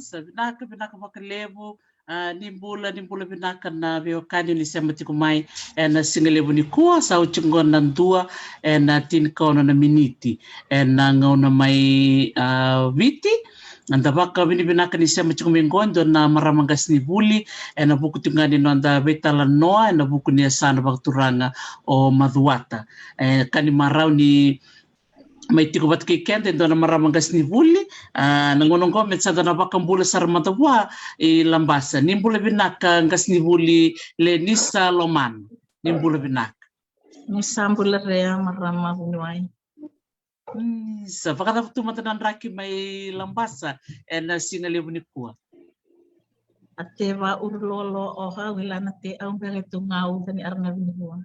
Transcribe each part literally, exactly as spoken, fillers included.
Sa vinaka, vinaka vakalevu. Ah, ni bula, ni bula vinaka na veiwekani ni sema tiko mai ena siga levu nikua. Sa oti qo na dua ena tinikaono na miniti ena gauna mai, ah, Viti. Eda vakavinavinaka ni sema tiko mai qo e dua na marama qasenivuli ena vuku tiko ga ni noda veitalanoa ena vuku ni yasana vakaturaga o Macuata. E ka ni marau ni mai tiko vata kei keda e dua na marama qasenivuli. Ah, na gauna qo me sa da na vakabula sara mada vua i Labasa. Ni bula vinaka qasenivuli Lenisa Lomana. Ni bula vinaka. Ni sa bula re marama vuniwai. Mm, sa vakacava tu mada na draki mai Labasa ena siga levu nikua? A te vauru lolo o ha wila na te au bere tu ngau tani arana vinivua.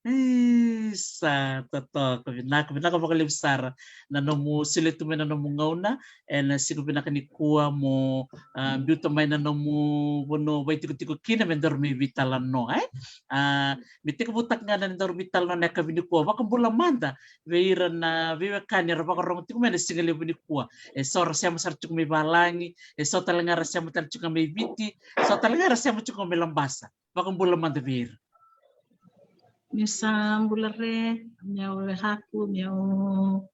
Isa, totoka, vinaka, vinaka vakalevu sara na nomu solia tu mai na nomu gauna ena siga vinaka nikua mo, ah, biuta mai na nomu vanua vaitikotiko kina me daru mai veitalanoa, e? Ah, me tekivutaka ga na daru veitalanoa na yakavi nikua, vakabula mada vei ira na veiwekani era vakarogo tiko mai na siga levu nikua. E so ra sema sara tiko mai valagi, e so tale ga ra sema tale tiko mai Viti, so tale ga ra sema tiko mai Labasa. Vakabula mada vei ira. Ni sa bula re, meu e haku, meu,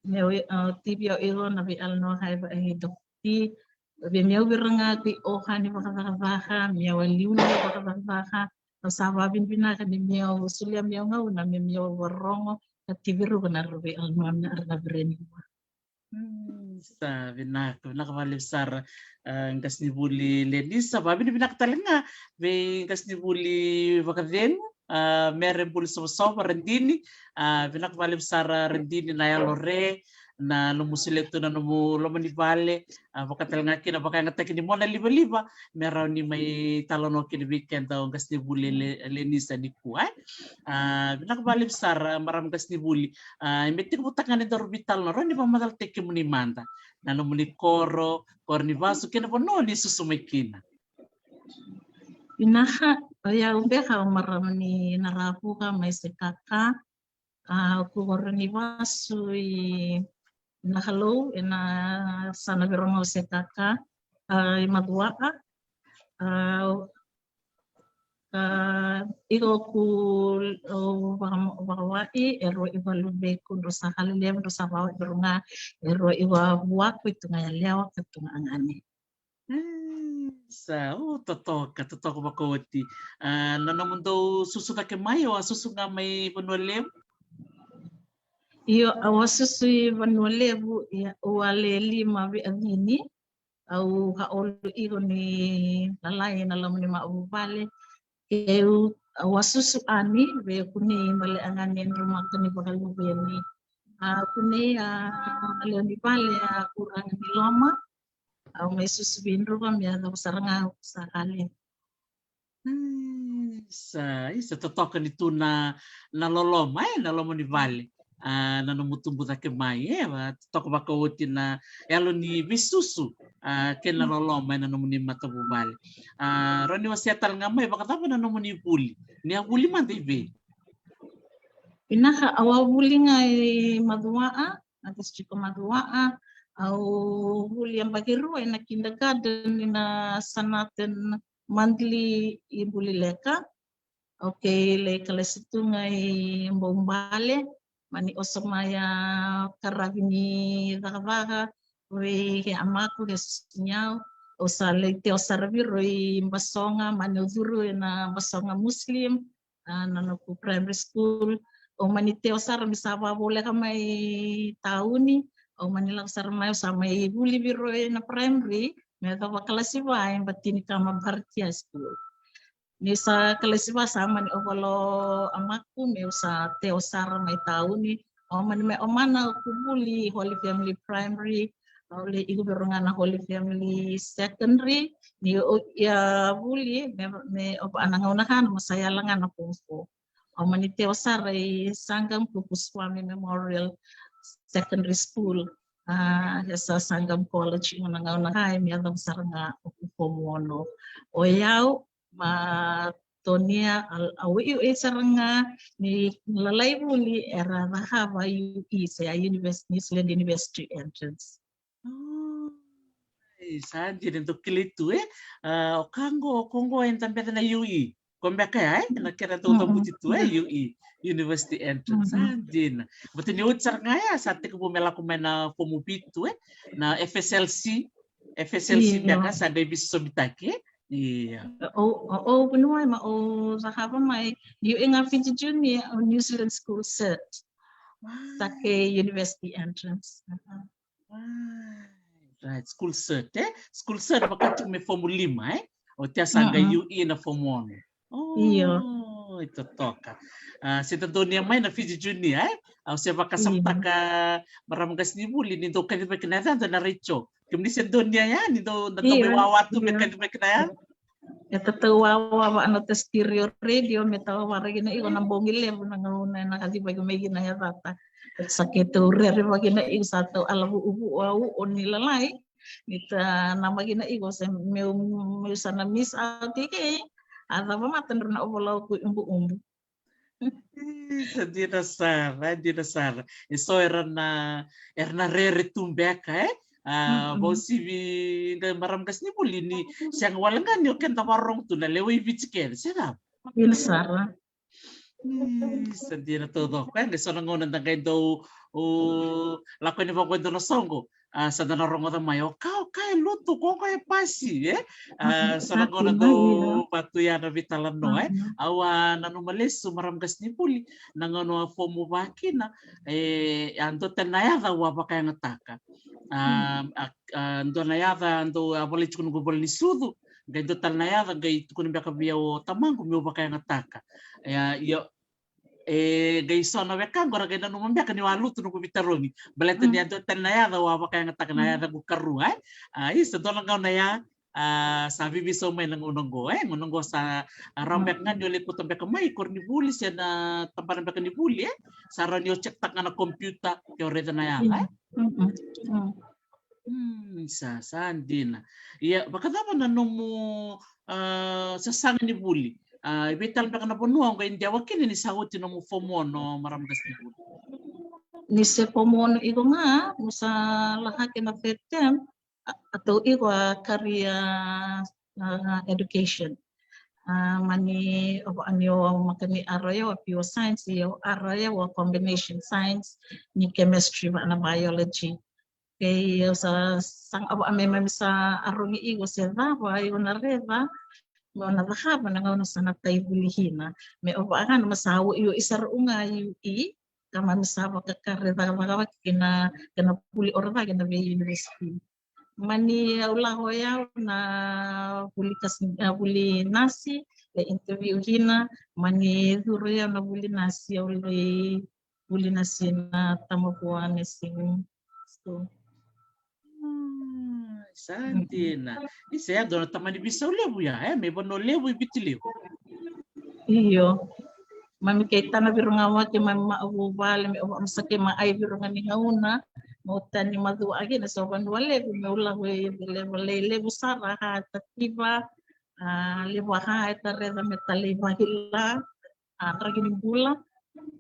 meu, ah, tivi au iro na veialanoa hai va e doti. Vei meu vira ga ki o ha ni vakavakavaka, meu a liu ni vakavakavaka. Au sa vavinavinaka ni meu solia meu gauna me meu varogo ka tivi ruka na ra veialanoa na ara na vireni. Mm, sa vinaka, vinaka vakalevu sara, ah, qasenivuli Lenisa, vavinavinaka tale ga vei qasenivuli vakacegu, ah, Mere Buli Sovasova, Radini, ah, vinaka vakalevu sara Radini na yalo re, na nomu solia tu na nomu loma ni vale, ah, vaka tale ga kina vakayagataki ni mona livaliva me rawa ni mai talanoa kina vei keda o qasenivuli Le-, Lenisa nikua, e? Ah, vinaka vakalevu sara marama qasenivuli. Ah, me tekivutaka ga na daru veitalanoa, rawa ni vakamacalataki kemuni mada na nomuni koro, koro ni vasu kei na vanua ni susu mai kina. Vinaka, o yau beka o marama ni Naravuka mai Sekaka. Ah, au koro ni vasu i Nakalou ena yasana veirogo o Sekaka, ah, i Macuaa. Ah, ah, iko ku, oh, vaka, vakawai e rua i valu veku, drau sa kalilevu, drau sa vawa i Varuga, e rua i vavuaku, i Tugayalewa ka Tugagane. Mm, sa, oh, totoka, totoka vakaoti. Ah, na nomudou susu cake mai, o a susu ga mai Vanua Levu? Io, au a susu i Vanua Levu, ia, au a le lima vei a vini. Au a olu iko ni lalai na loma ni mavu vale. Keu, au a susu ani, vei kunei bale a gani e drau maka ni vakaluveni. A kunei a lewe ni vale a kuraga ni loma. Au mai susu vei druka me a cava sara ga au sa kale. Mm, sa, isa totoka ni tu na, na loloma, e, na loma ni vale. Ah, na nomu tubu cake mai, e, va, totoka vakaoti na yalo ni veisusu, ah, kei na loloma, e, na nomuni matavuvale. Ah, rawa ni wasea tale ga mai, vakacava na nomuni vuli? Ni a vuli mada i vei? Vinaka, au a vuli ga i Macuaa, na district o Macuaa, au vuli yabaki rua ena kindergarten ina Sanatan Monthly i Bulileka. Okay, lai kalasi tu ga i Boubale, mani oso mai a karavi ni cakacaka, vei ke amaku ke susunyau, au sa lai teo sara viro i Basoga, mani au curu ena Basoga Muslim, ah, na noqu primary school. Au mani teo sara me sa vavoleka mai tauni. Au mani lako sara mai, au sa mai vuli viro ena primary me yacova kalasi va e Batinikama Bharatiya School. Ni sa kalasi va sa mani ovalo amaku me au sa teo sara mai tauni. Au mani mai omana au ku vuli Holy Family Primary. Au lai iko viro ga na Holy Family Secondary. Ni au ia vuli me, me au va na gauna kana mo sa yala ga na form four. Au mani teo sara i Sangam Kupu Swami Memorial Secondary School. Ah, e sa Sangam College, iko na gauna kai me yacova sara ga o ku form ono. O yau ma Tonia, a, a wei, wei sara ga ni lalai vuli era cakava U E, se a Univers-, New Zealand University entrance. Oh. Sa dina, dau kilai tu e. O ka qo, o qo e da beca na U E. Ko beka ya e na kena dau cavuti tu e, U E, University Entrance. Sa dina. Vata ni oti sara ga ya sa tekivu me lako mai na fomu vitu e, na F S L C. F S L C beka sa qai veisosomitaki e. Ia. O, o, o, vanua ma o cakava mai U E ga, Fiji Junior, o New Zealand School Cert. Sa kei University Entrance. Right, School Cert e. School Cert vaka tiko me fomu lima e. O tia sa qai U E na fomu ono. Io. Totoka. Se da donia mai na Fiji Junior e, au se vakasamataka marama qasenivuli ni dau kacivaki na yacada na Raicho. Kemuni se donia ya ni dau na dau mai wawa tu me kacivaki na yacada. E tatau wawa vaka na ta stereo radio me tawa vara kina iko na bogi levu na gauna e na kacivaki mai kina yacata. Sa keitou rerevaki na iko sa tau ala vuuvuu au o ni lalai. Ni ta namaki na iko se meu, meu sa na miss out i kei. A cava mata dra na ovalau ku ubuubu. Sa dina sara, dina sara. E so era na, era na rere tu beka e. A vausivi qai marama qasenivuli ni sega wale ga ni o keda vakarorogo tu na lewe i Viti kece, se cava? Dina sara. Sa dina taucoko e, qai so na gauna da qai dau lako yani vaqo e dua na soqo. A sa da na rogoca mai o ka, o ka e lutu, ko ko e pasi e. A so na gauna dau vatu ya na veitalanoa e. Au a nanuma lesu marama qasenivuli na gauna a fomu va kina e, a dua tale na yaca au a vakayagataka. A, a, a dua na yaca dau a volai tiko noqu ivola ni sucu. Qai dua tale na yaca qai tukuna beka vei au o tamaqu meu vakayagataka. Ia, ia, e qai so na wekaqu ra qai nanuma beka niu a lutu noqu veitarogi. Baleta ni a dua tale na yaca au a vakayagataka na yaca qu karua e. A isa dua na gauna ya. A sa veiveisau mai na gauna qo e, gauna qo sa rawa beka ga ni o lai kauta beka mai koronivuli se na tabana beka ni vuli e. Sa rawa ni o check-taka ga na computer ke o raica na yaca e. Sa, sa dina. Ia, vakacava na nomu a sasaga ni vuli? A i vei tale beka na vanua o qai dewa kina ni sa oti nomu fomu ono marama qasenivuli? Ni se fomu ono iko ga, mo sa laka kina third term, a, a tau iko a career a, education. A mani o vaka ni o makani aro ya o pure science, ia o aro ya o combination science ni chemistry vaka na biology. Kei o sa saga vaka me mami sa arogi iko se cava iko na reva me o na cakava na gauna sa na tai vuli kina. Me o vaka ga na ma sa o io i sara u ga i, i ka mami sa vakakare cakacaka vaka kina kena vuli oro cake na vei university. Mani au lako yau na vuli kasi, a, vuli nasi, e interview kina, mani curu yau na vuli nasi, au lai vuli nasi na Tamavua Nursing School. Sa dina. Isa ya dua na tamani veisau levu ya e, me vanua levu i Viti levu. Io. Mami kei tana viruga wake mami ma vuvale me o vaka masa kei ma ai viruga ni gauna. Mo tani macuaki na so vanua levu me ula we levu lei levu sara ha tativa. A levu a ha e tareca me talei vahila. A draki ni bula.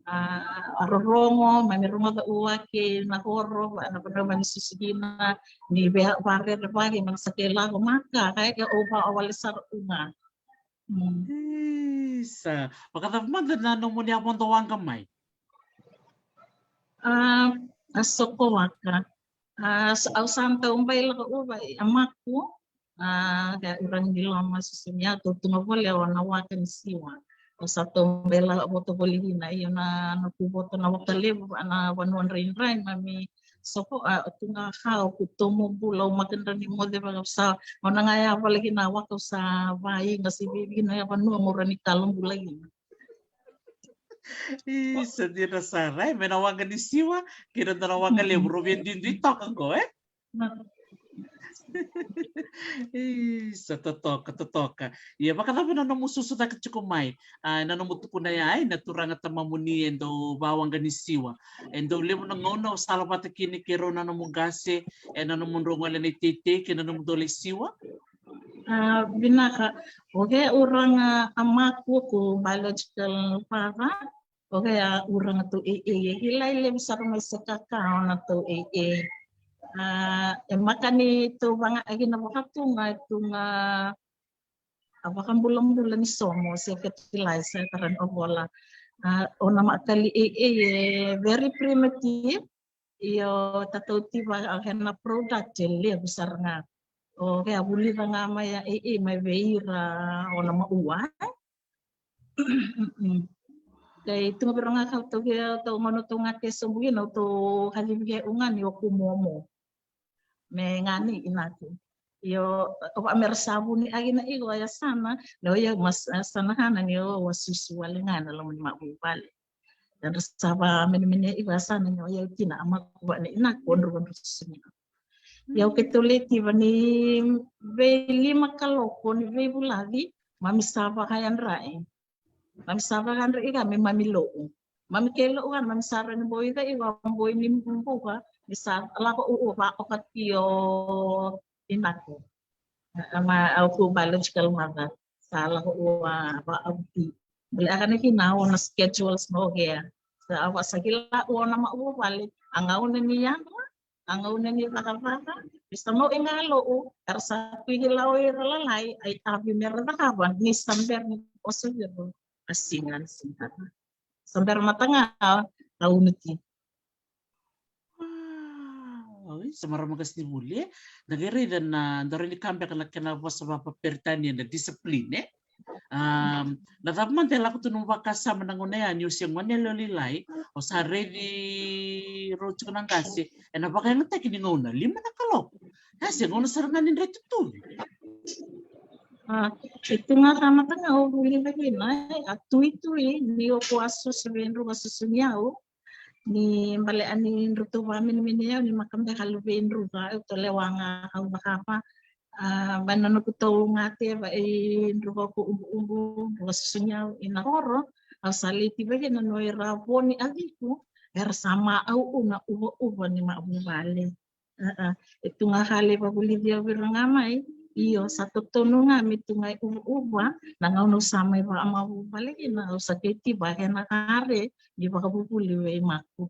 A rorogo mami rogoca u wake na horo a na vanua mami susu kina. Ni vea varere vake mami sa kei lako maka ka e ke o va o wale sara u ga. Isa, vakacava mada na nomuni a vodo waqa mai? A, a soko waka. A, au sa tau bai laka uva i Amaku. A, ka uragi ni loma susu ni a tau tuga voli au na waka ni siwa. Au sa tau bai laka voto voli kina io na, na ku voto na waka levu, na vanua draidrai mami soko a tuga hau ku tomo bula o makadra ni moce vaka sa ona ga ya vale kina waka sa vaiga se vivi kina ya vanua mo rani kalo bula kina. Isa dina sara e me na waqa ni siwa kina dua na waqa levu rovia duidui toka qo e. Isa totoka totoka. Ia vakacava na nomu susu caka tiko mai a na nomu tukuna ya e na turaga tamamuni e dau vawaqa ni siwa. E dau levu na gauna o sala vata kina kei rau na nomu qase e na nomudrau gole na iteitei kei na nomudou lai siwa. A vinaka. O ke uraga Amaku ko biological father. O ke a uraga tou eiei e kilai levu sara mai se kaka ona tou eiei. A, e maka ni tou vaga aki na vakatuga e tuga a vakabulabula ni somo se fertilizer e tara ni ovola. A, o na makali e, e, e very primitive. Io, tatau ti va a kena product e levu sara ga. O ke a vulica ga mai a e, e mai vei ira o na maua. Kei tuga vei ira ga ka tou ke tou gona tou ga ke sobu kina tou kacivi ke u ga ni o ku momo. Me ga ni inaku. Io, o va me ra sa vuni aki na iko a yasana, na o ia ma sana kana ni o wa susu wale ga na loma ni mavuvale. Era sa va menemene iko a yasana ni o ia kina a makuva ni inaku o dru wa dru susu ni. Ia o ke tou lei tiva ni vei lima kaloko ni vei vulavi, mami sa vakayadrai. Mami sa vakayadrai ika me mami lo'u. Mami ke lo'u kana mami sa rani boi ika iko a boi ni buka, ni sa lako u u va oka ti o inaku. A, a ma au ku biological mother. Sa lako u a va au ti. Bale aka na kina o na schedules no kea. Sa a va sa kila u o na ma u vale. A gauna ni yadra, a gauna ni cakacaka, ni sa mau e ga lo'u, era sa kui kila o ira lalai, ai avi me ra cakava, ni sa bera ni oso viro, a siga, a siga. Sa bera mata ga, a unuti. Wow, sa marama ka sinivuli, e? Da qai raica na, da rai ni ka beka na kena vosa vakaperitania na discipline, e? Um, na cava mada e lako tu nomu vakasama na gauna ya ni o se gone yalewa lailai, o sa raici rau tiko na qase, ena vakayagataki ni gauna lima na kaloko. Ya se gauna sara ga ni dre tutuvi. A, e tu ga ka mata ga o vuli vaki na, e, a tuitui, ni o ko a susu vei dru ka susu ni au, ni bale ani dru tu va mini mini au, ni maka beka lu vei dru ka, eu to lewa ga au vakava, a, ba na noku tou ga te va e dru ka ko ubu ubu, dru ka susu ni au, i na horo, au sa lei ti vaki na no era voni a viku, era sa ma au una uva uva ni ma vuvale. A, a, e tu ga ka lei vavulici au vei ira ga mai, io, sa totonu ga me tu ga e uva uva, na gauna au sa mai va ma vuvale kina, au sa kei ti va kena kare, ni vakavuvuli vei maku.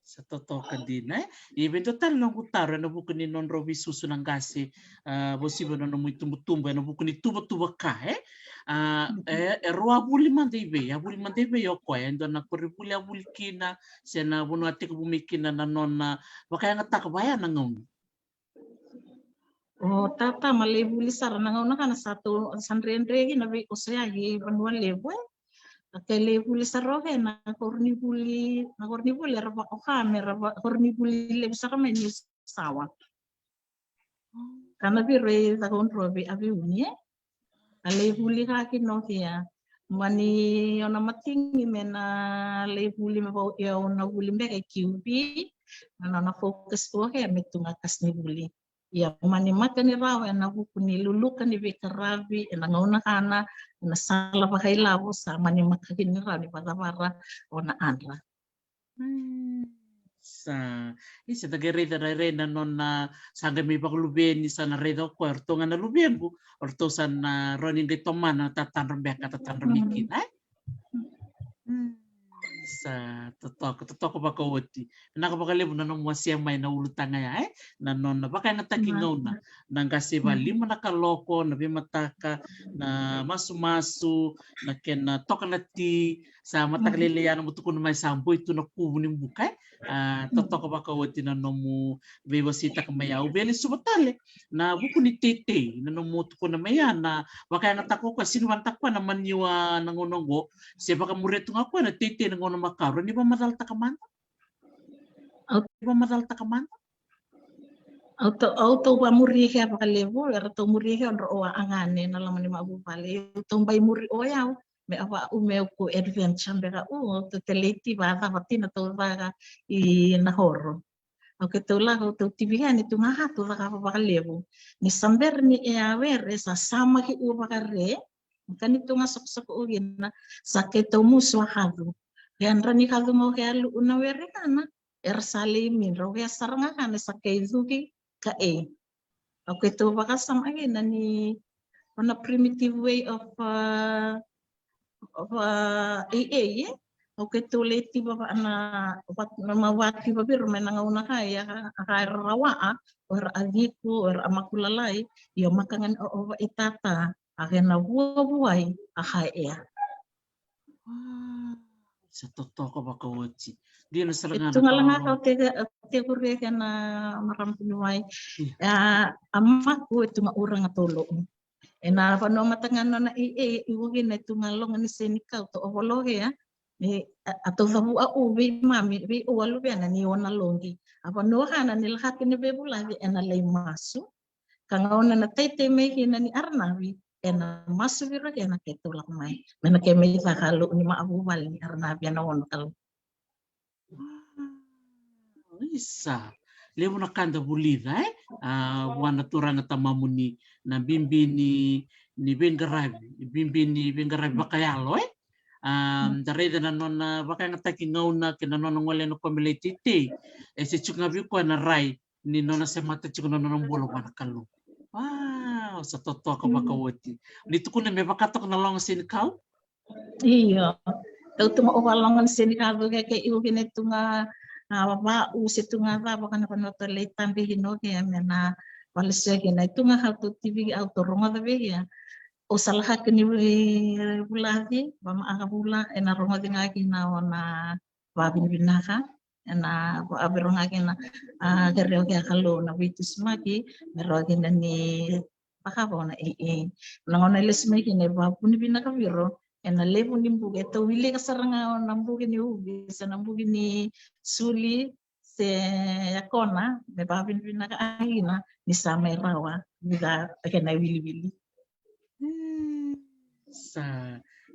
Sa totoka dina, e? Ia vei dua tale noqu taro ena vuku ni nodrau veisusu na qase, a, vosiva na nomu itubutubu ena vuku ni tuvatuva ka, e? A, e, e rau a vuli mada i vei, a vuli mada i vei o koya, e dua na koronivuli a vuli kina, se na vanua a tekivu mai kina na nona vakayagataka vaya na gauna. O tata ma lei vuli sara na gauna ka na sa to, sa dredre kina vei oso ya i vanua levu, e. A ke lei vuli sara o ke na koronivuli, na koronivuli era va, o ka me ra va, koronivuli levu sara mai New South Wales. Ka na viro e caka udrovi a viuni, e. A lei vuli ka kina o kea. Mani o na matigi me na lei vuli me vau ia o na vuli beka e Q V. Na nona focus o kea me tu ga kasi ni vuli. Ia mani maka ni rawa ena vuku ni luluka ni veikaravi, ena gauna kana, ena sala vakailavo sa mani maka kina ni rawa ni vakavara o na adra. Mm. Sa, isa da qai raica rairai na nona sa qai mai vakaluveni sa na raica o koya o ratou ga na luvequ, o ratou sa na rawa ni qai tomana na tatadra beka, tatadra mai kina, e? Mm. Sa totoka, totoka vakaoti. Vinaka vakalevu na nomu wasea mai na ulutaga ya, e? Na nona vakayagataki gauna, na qase va lima na kaloko, na veimataka, na masumasu, na kena toka na ti, sa mataka lelei ya na mo tukuna mai sa boi tu na kuvu ni buka, e? A, totoka vakaoti na nomu veiwaseitaka mai ya. Au veilesuva tale na vuku ni teitei, na nomu tukuna mai ya na vakayagataka o koya, sini vanataka koya na maniwa na gauna oqo, se vakamuria tu ga koya na teitei na gauna makawa, ni vakamacalataka mada. Au vakamacalataka mada. Au tou, au tou vamuri kea vakalevu, era tou muri kea o dra o a agane na loma ni mavuvale. Au tou bai muri o yau, me a va u me ku adventure beka u, au tou telei ti vacava ti na tou caka i na horo. Au ke tou lako, au tou tivi kea ni tu ga ka tou cakava vakalevu. Ni sa bera ni e a were, sa samaki u vakare, ka ni tu ga sokosoko u kina, sa ke tou musu a kacu. Ke a dra ni kacu ga o ke a lu u na were kana, era sa lei midra, o ke a sara ga kana, sa ke i cuki ka e. Au ke tou vakasama kina ni, on a primitive way of, uh, of, uh, A A, e? Au keitou lei tiva va na, va na, ma vativa vei ira mai na gauna ka ia, a ka era rawa, o ira a ciku, o ira a makulalai, io maka ga ni o, o vaitata, a kena vuavuai, a ka ea. Sa totoka vakaoti. Dina sara ga na tugala ga ka o te, o te kuria kena marama kuniwai. A, a maku e tu ga ura ga tolo. E na vanua mata ga nona i e i wagi na tu ga loga ni senikau to ovologe a. Ni a to vavu a u vei mami vei u a luvena ni ona logi. A vanua ga na ni lakatu ni vevulavi e na lei masu. Ka gauna na teitei mai kina ni aranavi e na masu viro kena ke tu lako mai. Me na ke mai caka lo ni ma a vuvale ni aranavi e na ono kalo. Isa, levu na ka da vulica e a vua na turaga tamamuni na bibi ni, ni veiqaravi, ni bibi ni veiqaravi vakayalo e. A da raica na nona vakayagataki gauna kei na nona gole na komeleititei e se tiko ga vei koya na rai ni nona semata tiko na nona bula vua na Kalou. Wow, sa totoka vakaoti. Ni tukuna me vakatoka na loga senikau. Io. Tau tu ga o valoga ni senikau ke ke iu kina tu ga a va u se tu ga va vaka na vanua to lei tabi hino ke me na vale se kina tu ga ka tu tivi au to rogoca vei ia. O sa laka kini vulaci va ma aka vula e na rogoci ga kina o na vavinavinaka e na vaviro ga kina a kereo ke a Kalou na veitusumaki me roa kina ni vakavo na e e na gauna e lesu mai kina e vavinavinaka viro e na levu ni buke e tau wilika sara ga o na buke ni uvi se na buke ni suli se yakona me vavinavinaka a kina ni sa mai rawa ni ca kena wiliwili. Sa,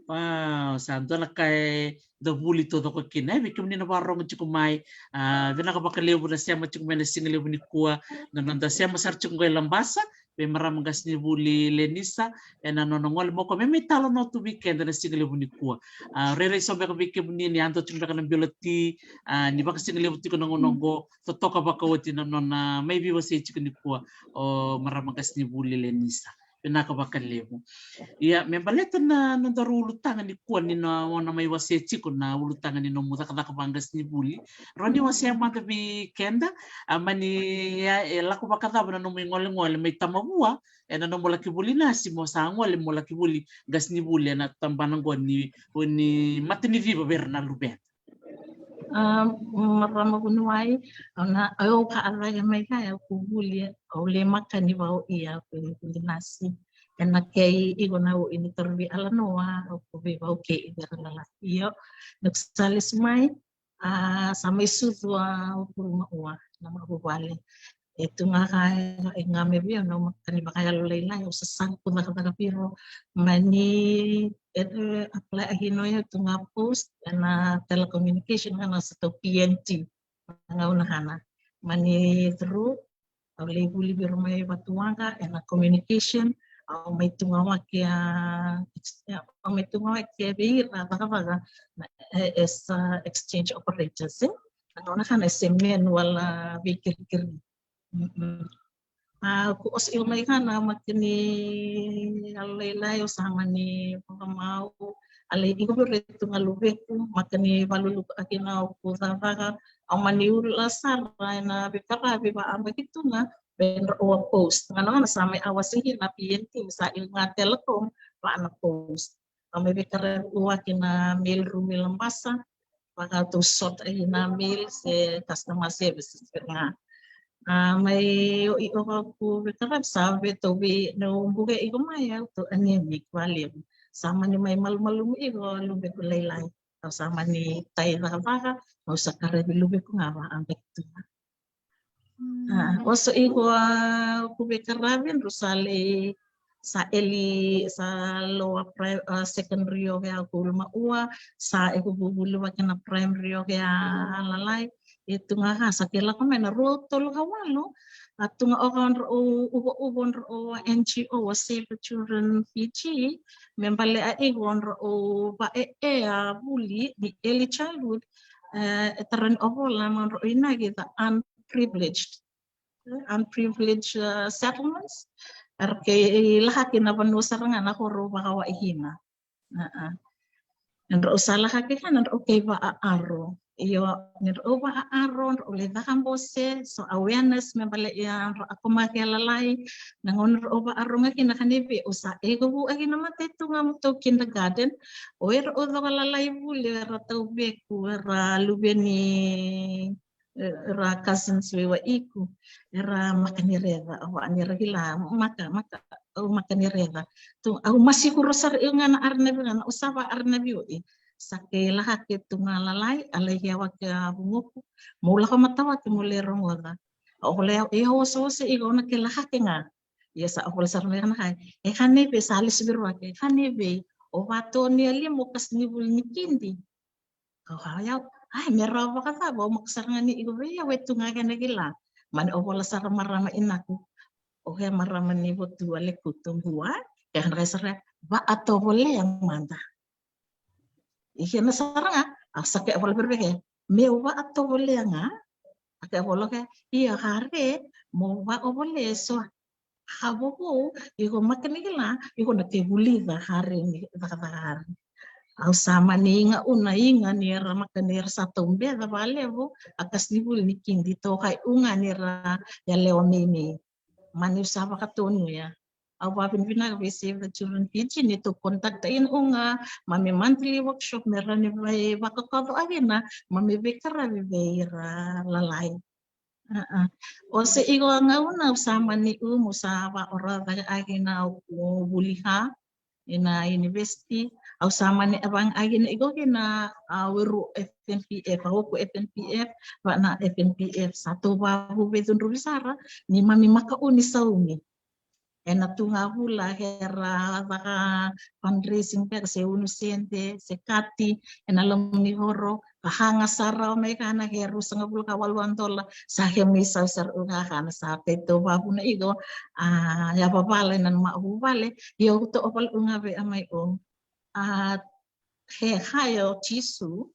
wow, sa dua na ka e da vuli taucoko kina e vei kemuni na vakarogo tiko mai. A vinaka vakalevu na sema tiko mai na siga levu ni kua na noda sema sara tiko qo e Labasa vei marama qasenivuli Lenisa e na nona gole mo ko me mai talo no tu vei keda na siga levu ni kua. A rairai so beka vei kemuni ni a dua tiko beka na bilo ti a ni vakasiga levu tiko na gauna oqo totoka vakaoti na nona mai veiwasei tiko ni kua o marama qasenivuli Lenisa. Vinaka vakalevu. Ia me baleta na nodaru ulutaga ni kua ni na ona mai wasea tiko na ulutaga ni nomu cakacaka vaqasenivuli. Rawa ni wasea mada vei keda a mani ia e lako vakacava na nomu igolegole mai Tamavua e na nomu laki vuli nasi mo sa gole mo laki vuli qasenivuli e na tabana qo ni, ni mataniciva vei ira na luveda. A marama vuniwai au na au ka a cake mai ka au ku vuli au le maka ni vau ia ku vuli nasi. E na kei iko na u ini taru vei alanoa au ku vei vau kei i vera lala io. Na ku sa lesu mai a sa mai sucu a au ku ruma ua na ma ku vale. E tu ga ka e ga me via na u maka ni vakayalo lailai au sa sa ku cakacaka viro mani e apply a hino ia tu ga post e na telecommunication ga na sa tau P N T. Ga una hana mani through au lei vuli viro mai vatuaga e na communication au mai tu ga wake a au mai tu ga wake vei ira cakacaka as exchange operators e. Ga una hana e se manual a veikirikiri. A ku oso io mai ka na makini a lailai o sa mani vakamau a lai iko vire tu ga luveku makini valuluku a kina o ku cakacaka. Au mani ula sara e na veikaravi va a baki tu ga vei dra o a post ga na ga na sa mai a wasi kina P N T sa iko ga telecom va a na post. Au mai veikaravi ua kina mail room i Labasa. Vaka tou sort a ina mail se customer services vei ga. A mai o i o ka ku veikaravi sa vei tou vei na u buke iko mai au tou anemic valevu. Sa mani mai malumalumu iko luveku lailai. Au sa mani tai cakacaka au sa karavi luveku ga va a baki tu ga. A oso iko a ku veikaravi dru sa lei sa eli sa lower pri secondary o vea ku uluma ua sa e ku vuvuli vake na primary o vea lalai. E tu ga ka sa ke lako mai na rua tolu ka walu a tu ga o ka dra o uva uva dra o N G O a Save the Children Fiji me bale a iko dra o va e e a vuli ni early childhood. E tara ni o vola ma dra o inaki the unprivileged unprivileged settlements. Era kei laka kina vanua sara ga na koro vakawaihina. Drau sa laka ke kana drau kei vaʻaʻaro. Io, ni drau vaʻaʻaro, drau lai caka bose, so awareness me bale ia drau akomaki a lalai. Na gauna drau vaʻaʻaro ga kina ka ni vei au sa iko vu agi na mata e tu ga mo tou kindergarten. O era o coka lalai vuli era tau veku era luve ni era cousins vei wa iku era maka ni reca, au vaʻa ni ra kila maka maka au maka ni reca. Tu au masiku rosara iu ga na arnavi ga na au sa vaʻa arnavi o i sa ke laka ke tu ga lalai a lai ke awake a vuguku mo laka mata wake mo le rogoca. Au kole au e osose iko na ke laka ke ga. Ia sa au kole sara mai kana kai e ka ni vei sa lesu viru wake e ka ni vei o vato ni ali mo kas ni vuli ni kindi. Au kaya, ai, me rawa vakacava, au maka sara ga ni iko vei au e tu ga kena kila. Mani au vola sara marama inaku. O ke marama ni votu a lekutu gua. Ke kana kai sara, vaʻatovolea mada. I kena sara ga, au sa ke vola vere ke, meu vaʻatovolea ga. A ke vola ke, ia kare, mo vaʻovolea so. Ka vovou iko maka ni kila iko na ke vulica kare ni cakacaka kare. Au sa mani iga una iga ni era maka ni era sa tau beca valevu a kasi ni vuli ni kindi toka i uga ni ra ia lewa meimei. Mani u sa vakatonuya. Au vavinavinaka vei Save the Children Fiji ni tou conduct ina uga ma me monthly workshop me ra ni vai vakakovo a vina ma me veikaravi vei ira lalai. Aa. O se iko a gauna au sa mani u mo sa vaʻoracaka agi na au vuli ka ina university. Au sa mani avanga agi na iko kina a weru F N P F, a oku F N P F, vaʻa na F N P F sa tou vavu vei cudruvi sara ni mami maka uni saumi. Ena tu ga vula hera caka fundraising beka se unu sede se kati ena loma ni voro ka haga sara o mai kana he rusa ga vula ka walu a dola sa he mai sau sara u ga kana sa peto vavuna iko a ya vavala ena ma vuvale ia u to oval u ga ve a mai o a he haya o Jisu.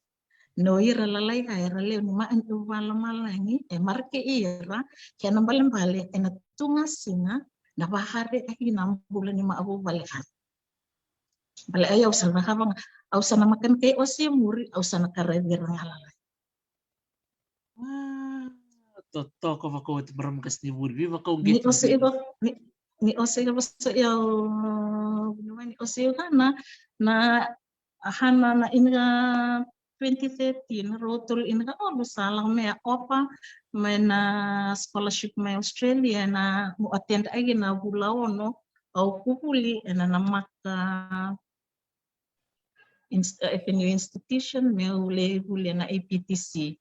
No ira lalai ka era lewe ni maʻa ni uvalamalagi e marake ira kena balebale ena tugasina na vahare aki na bula ni maʻa vuvale ka. Bale ai au sa na kavanga au sa na makani kai ose muri au sa na karavi ira ga lalai. Totoko vakaoti marama kasi ni vuri vi vakauqeti ni ose iko ni ose iko so ia ni ose iko na na hana na ina twenty thirteen rau tolu ina ka olu sa lako mai a opa mai na scholarship mai Australia na mu attend agi na vula ono au kuvuli ena na maka F N U institution meu le vuli ena A P T C.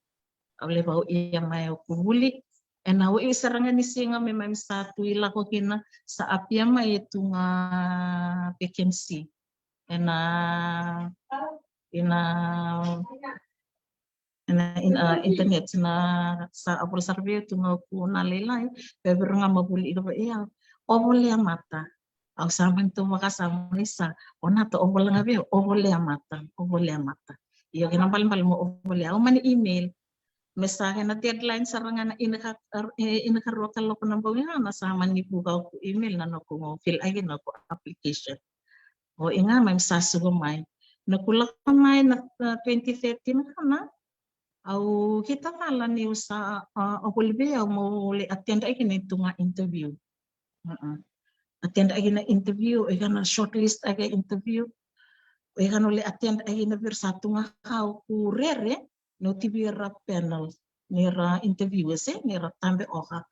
Au le vau ia mai au kuvuli ena ui sara ga ni siga me mai sa tu i lako kina sa apia mai e tu ga vacancy ena ina ina ina internet na sa avula sara vei tu ga ku na leilai pe vira ga ma vuli ira vei au. O volea mata au sa mani tu vaka sa mai sa o na ta o vola ga vei au o volea mata o volea mata. Io kena balebale mo o volea au mani email me sa kena deadline sara ga na ina ka ina ka rua ka loko na bau ga na sa mani vuka au ku email na noku mo fill agi noku application. O iga mai sa suka mai na kula mai na twenty thirteen kana au kita tala ni u sa o voli vei au mo le attend agi na itu ga interview. Attend agi na interview o iga na shortlist agi interview o iga no le attend agi na vira sa tu ga kau ku rere no tivi ra panel ni ra interview se ni ra tambe oka.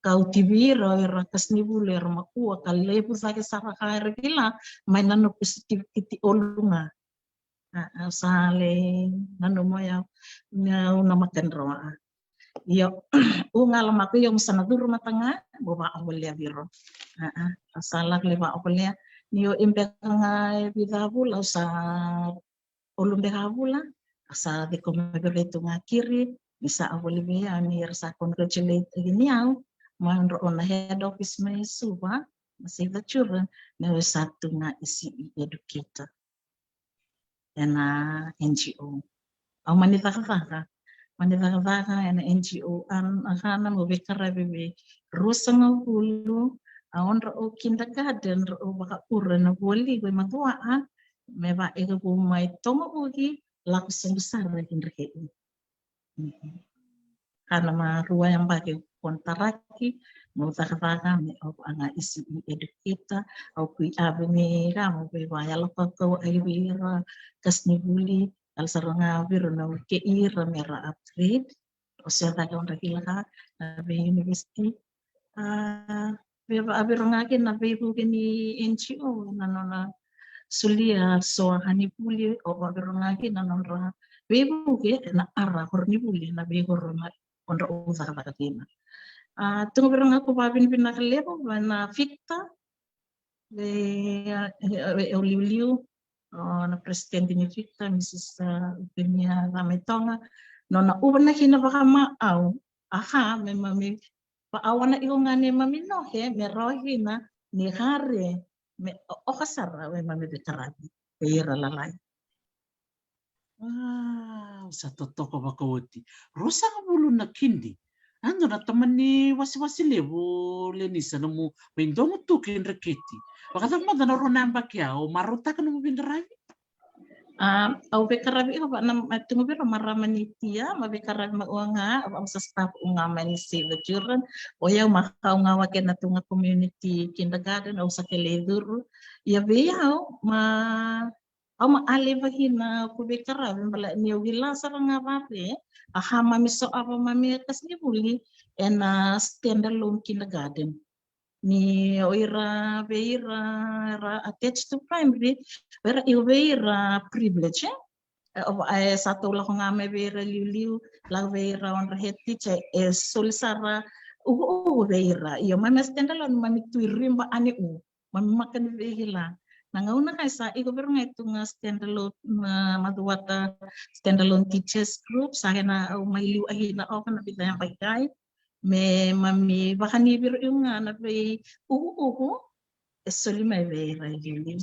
Kau tivi ra era kasnivulu era makua ka levu cake sara ka era kila mai na no positivity olu ga. Au sa le nanuma ia na una makanrawa. Io u gala mako io musa na curu mata ga mo vaovolea viro. Au sa lako le vaovolea ni o imbeka ga e vica vula au sa olu beka vula. Au sa ciko mai viro e tu ga kiri ni sa avoli vei au ni era sa congratulate agi ni au ma dro ona head office mai Suva ma Save the Children me au sa tu ga i C E educator. Ena N G O au mani cakacaka mani cakacaka ena N G O ana kana mo veikaravi vei ruasagavulu a odra o kindergarten ra o vakaura na voli vei macuaa. me va e vu mai Toga Uki, lako sobu sara ki Dreketi. Ka na ma rua yabaki ko na taraki, mo cakacaka me au a ga E C E educator, au kui ave me ra mo vei va yalo ka kau ai vei ira kasnivuli, al sara ga vei ira na uke ira me ra upgrade, o se caka o dra kila ka na vei university. A, vei va, a vei ira ga ke na veivuke ni N G O, na nona solia so a ni vuli, o va vei ira ga ke na nodra veivuke, na ara horo ni vuli, na vei horo na o dra o cakacaka kina. A, tu ga vei ira ga ko vavinavinaka levu, va na Victor, e, e, e, o liuliu, o na president ni Victor, Mrs, a, Upemia Ramaitoga, nona uva na kina vaka ma au, aha, me mami, va awana iko ga ne mami noke, me rawa kina, ni hare, me o-, oka sara, me mami veikaravi, e ira lalai. Wow, sa totoka vakaoti. Ruasagavulu na kidi. A dua na tamani wasewase levu, Lenisa, nomu mai Domotuki, Dreketi. Vakacava mada na rua na yabaki au, marautaka nomu veiqaravi? A, au veikaravi, au va na, ma, tu ga vei ira marama ni Tia, ma veikaravi ma ua ga, au, au sa staff u ga mai ni Save the Children. O yau ma kau ga wake na tu ga community kindergarten, au sa kelei curu. Ia vei au, ma au ma a leva kina ko veikaravi, bale ni au kila sara ga vave, a ha mami so ava mami e kasnivuli, ena standalone kindergarten. Ni o ira vei ira era attached to primary, o ira io vei ira privilege, e? E, o, e, sa tou lako ga mai vei ira liuliu, lako vei ira o dra head teacher, e soli sara uku, uku vei ira. Io, mami standalone, mami tu i riba ani u. Mami maka ni veikila. Na gauna ka e sa iko vei ira ga e tu ga standalone, ma, Macuata standalone teachers group, sa kena au mai liu ahi na oka na vica yabaki kai. Me mami vakani vei ira io ga na vei uku, uku, e soli mai vei ira liuliu.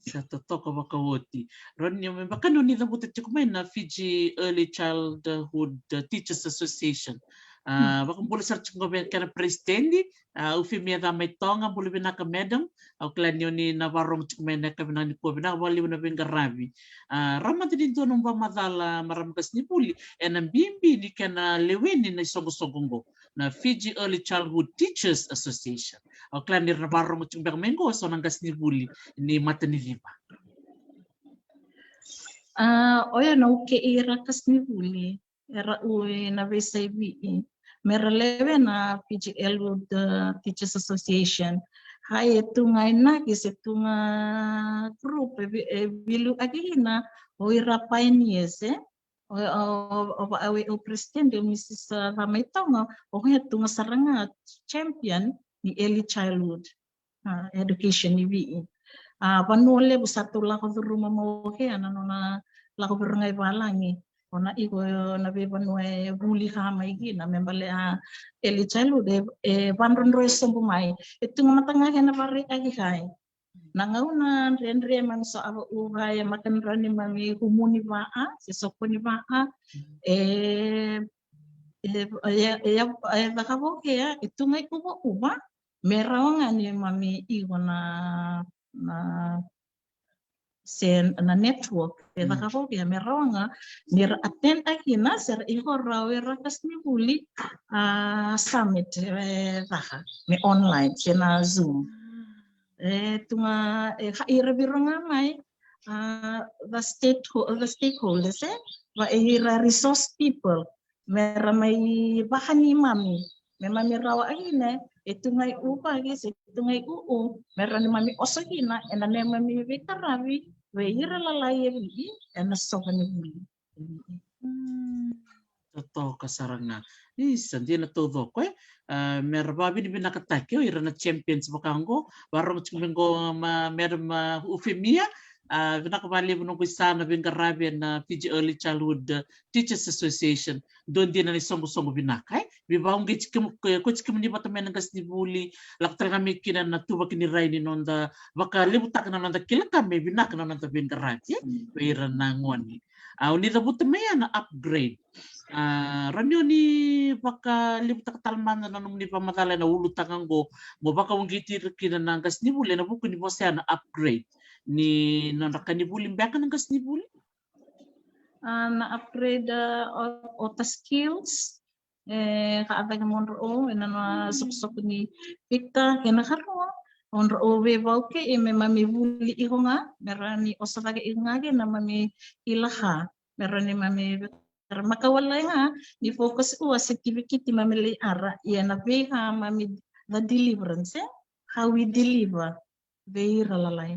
Sa totoka vakaoti. Roni, me vaka ni o ni cavuta tiko mai na Fiji Early Childhood, uh, Teachers Association. A, vakabula sara tiko ga vei kena president, a, Ufemia Camaitoga, bula vinaka madam. Au kila ni o ni na varogo tiko mai na yakavi vinaka nikua, vinaka vakalevu na veiqaravi. A, rawa mada ni dua nomu vakamacala, marama kasnivuli, ena bibi ni kena leweni na isoqosoqo oqo, na Fiji Early Childhood Teachers Association. Au kila ni ra na varogo tiko beka mai qo so na qasenivuli ni Mataniciva. A, oya na uke ira qasenivuli era u ena veiyasai Viti, me ra lewe na Fiji Early Childhood, uh, Teachers Association. Hai e tu ga inaki se tu ga group e vi-, e veiliutaki kina o ira pioneers, e? O, o, o, o, o president, o Mrs, uh, Camaitoga, o koya e tu ga sara ga champion ni early childhood, uh, education i Viti. A, vanua levu sa tou lako curuma mai o koya na nona lako vei ira ga i valagi. O na iko na veivanua e vuli ka mai kina, me bale a early childhood e, e vadrodro e sobu mai. E tu ga mada ga kena varai aki kai. Na gauna dredre mami so ava uva e maka ni rawa ni mami kumuni vaa, se sokoni vaa, e, e, e, e, e caka vou kea, e tu ga i uva uva, me rawa ga ni mami iko na, na, se na network, e caka vou kea, me rawa ga ni ra attend a kina, se ra iko rawa e ra qasenivuli, a, summit, e caka, me online, se na Zoom. E tu ga, e, ha, ira vei ira ga mai, a, the stake, the stakeholders, e, va e ira resource people, me ra mai vakani mami, me mami rawa aina, e tu ga i uva ke se tu ga i uu, me rawa ni mami oso kina, ena me mami veikaravi, vei ira lalai e Viti, ena sova ni vuli. Mm. Totoka sara ga. Isa, dina taucoko, e? A, me ra vavinavinakataki o ira na champions vaka oqo, varogo tiko mai qo ma Madam, a, Ufemia, a, vinaka vakalevu noqu isa na veiqaravi ena Fiji Early Childhood, a, Teachers Association. Dua dina na isoqosoqo vinaka, e? Veivauqeti kemu, ko, koti kemuni vata mai na qasenivuli, lako tale ga mai kina na tuvaki ni rai ni noda vakalevutaka na noda kila ka me vinaka na noda veiqaravi, e? Mm. Vei ira na gone. A, o ni cavuta mai ya na upgrade. A, rawa ni o ni vakalevutaka tale mada na nomuni vakamacala ena ulutaga oqo, mo vakauqeti ira kina na qasenivuli ena vuku ni vosa ya na upgrade. ni nodra ka ni vuli beka na qasenivuli? A, na upgrade, a, o, o ta skills, e, ka a cake mo drau, e na nona soqosoqo ni Victor, e na karua, o drau veivauke, e me mami vuli iko ga, me ra ni osa cake iko ga, ke na mami ila ka, me ra ni mami Ra makawalai ga ni focus ua se kivikiti mami lai ara, ia na vei ga mami the deliverance, e? How we deliver vei ira lalai.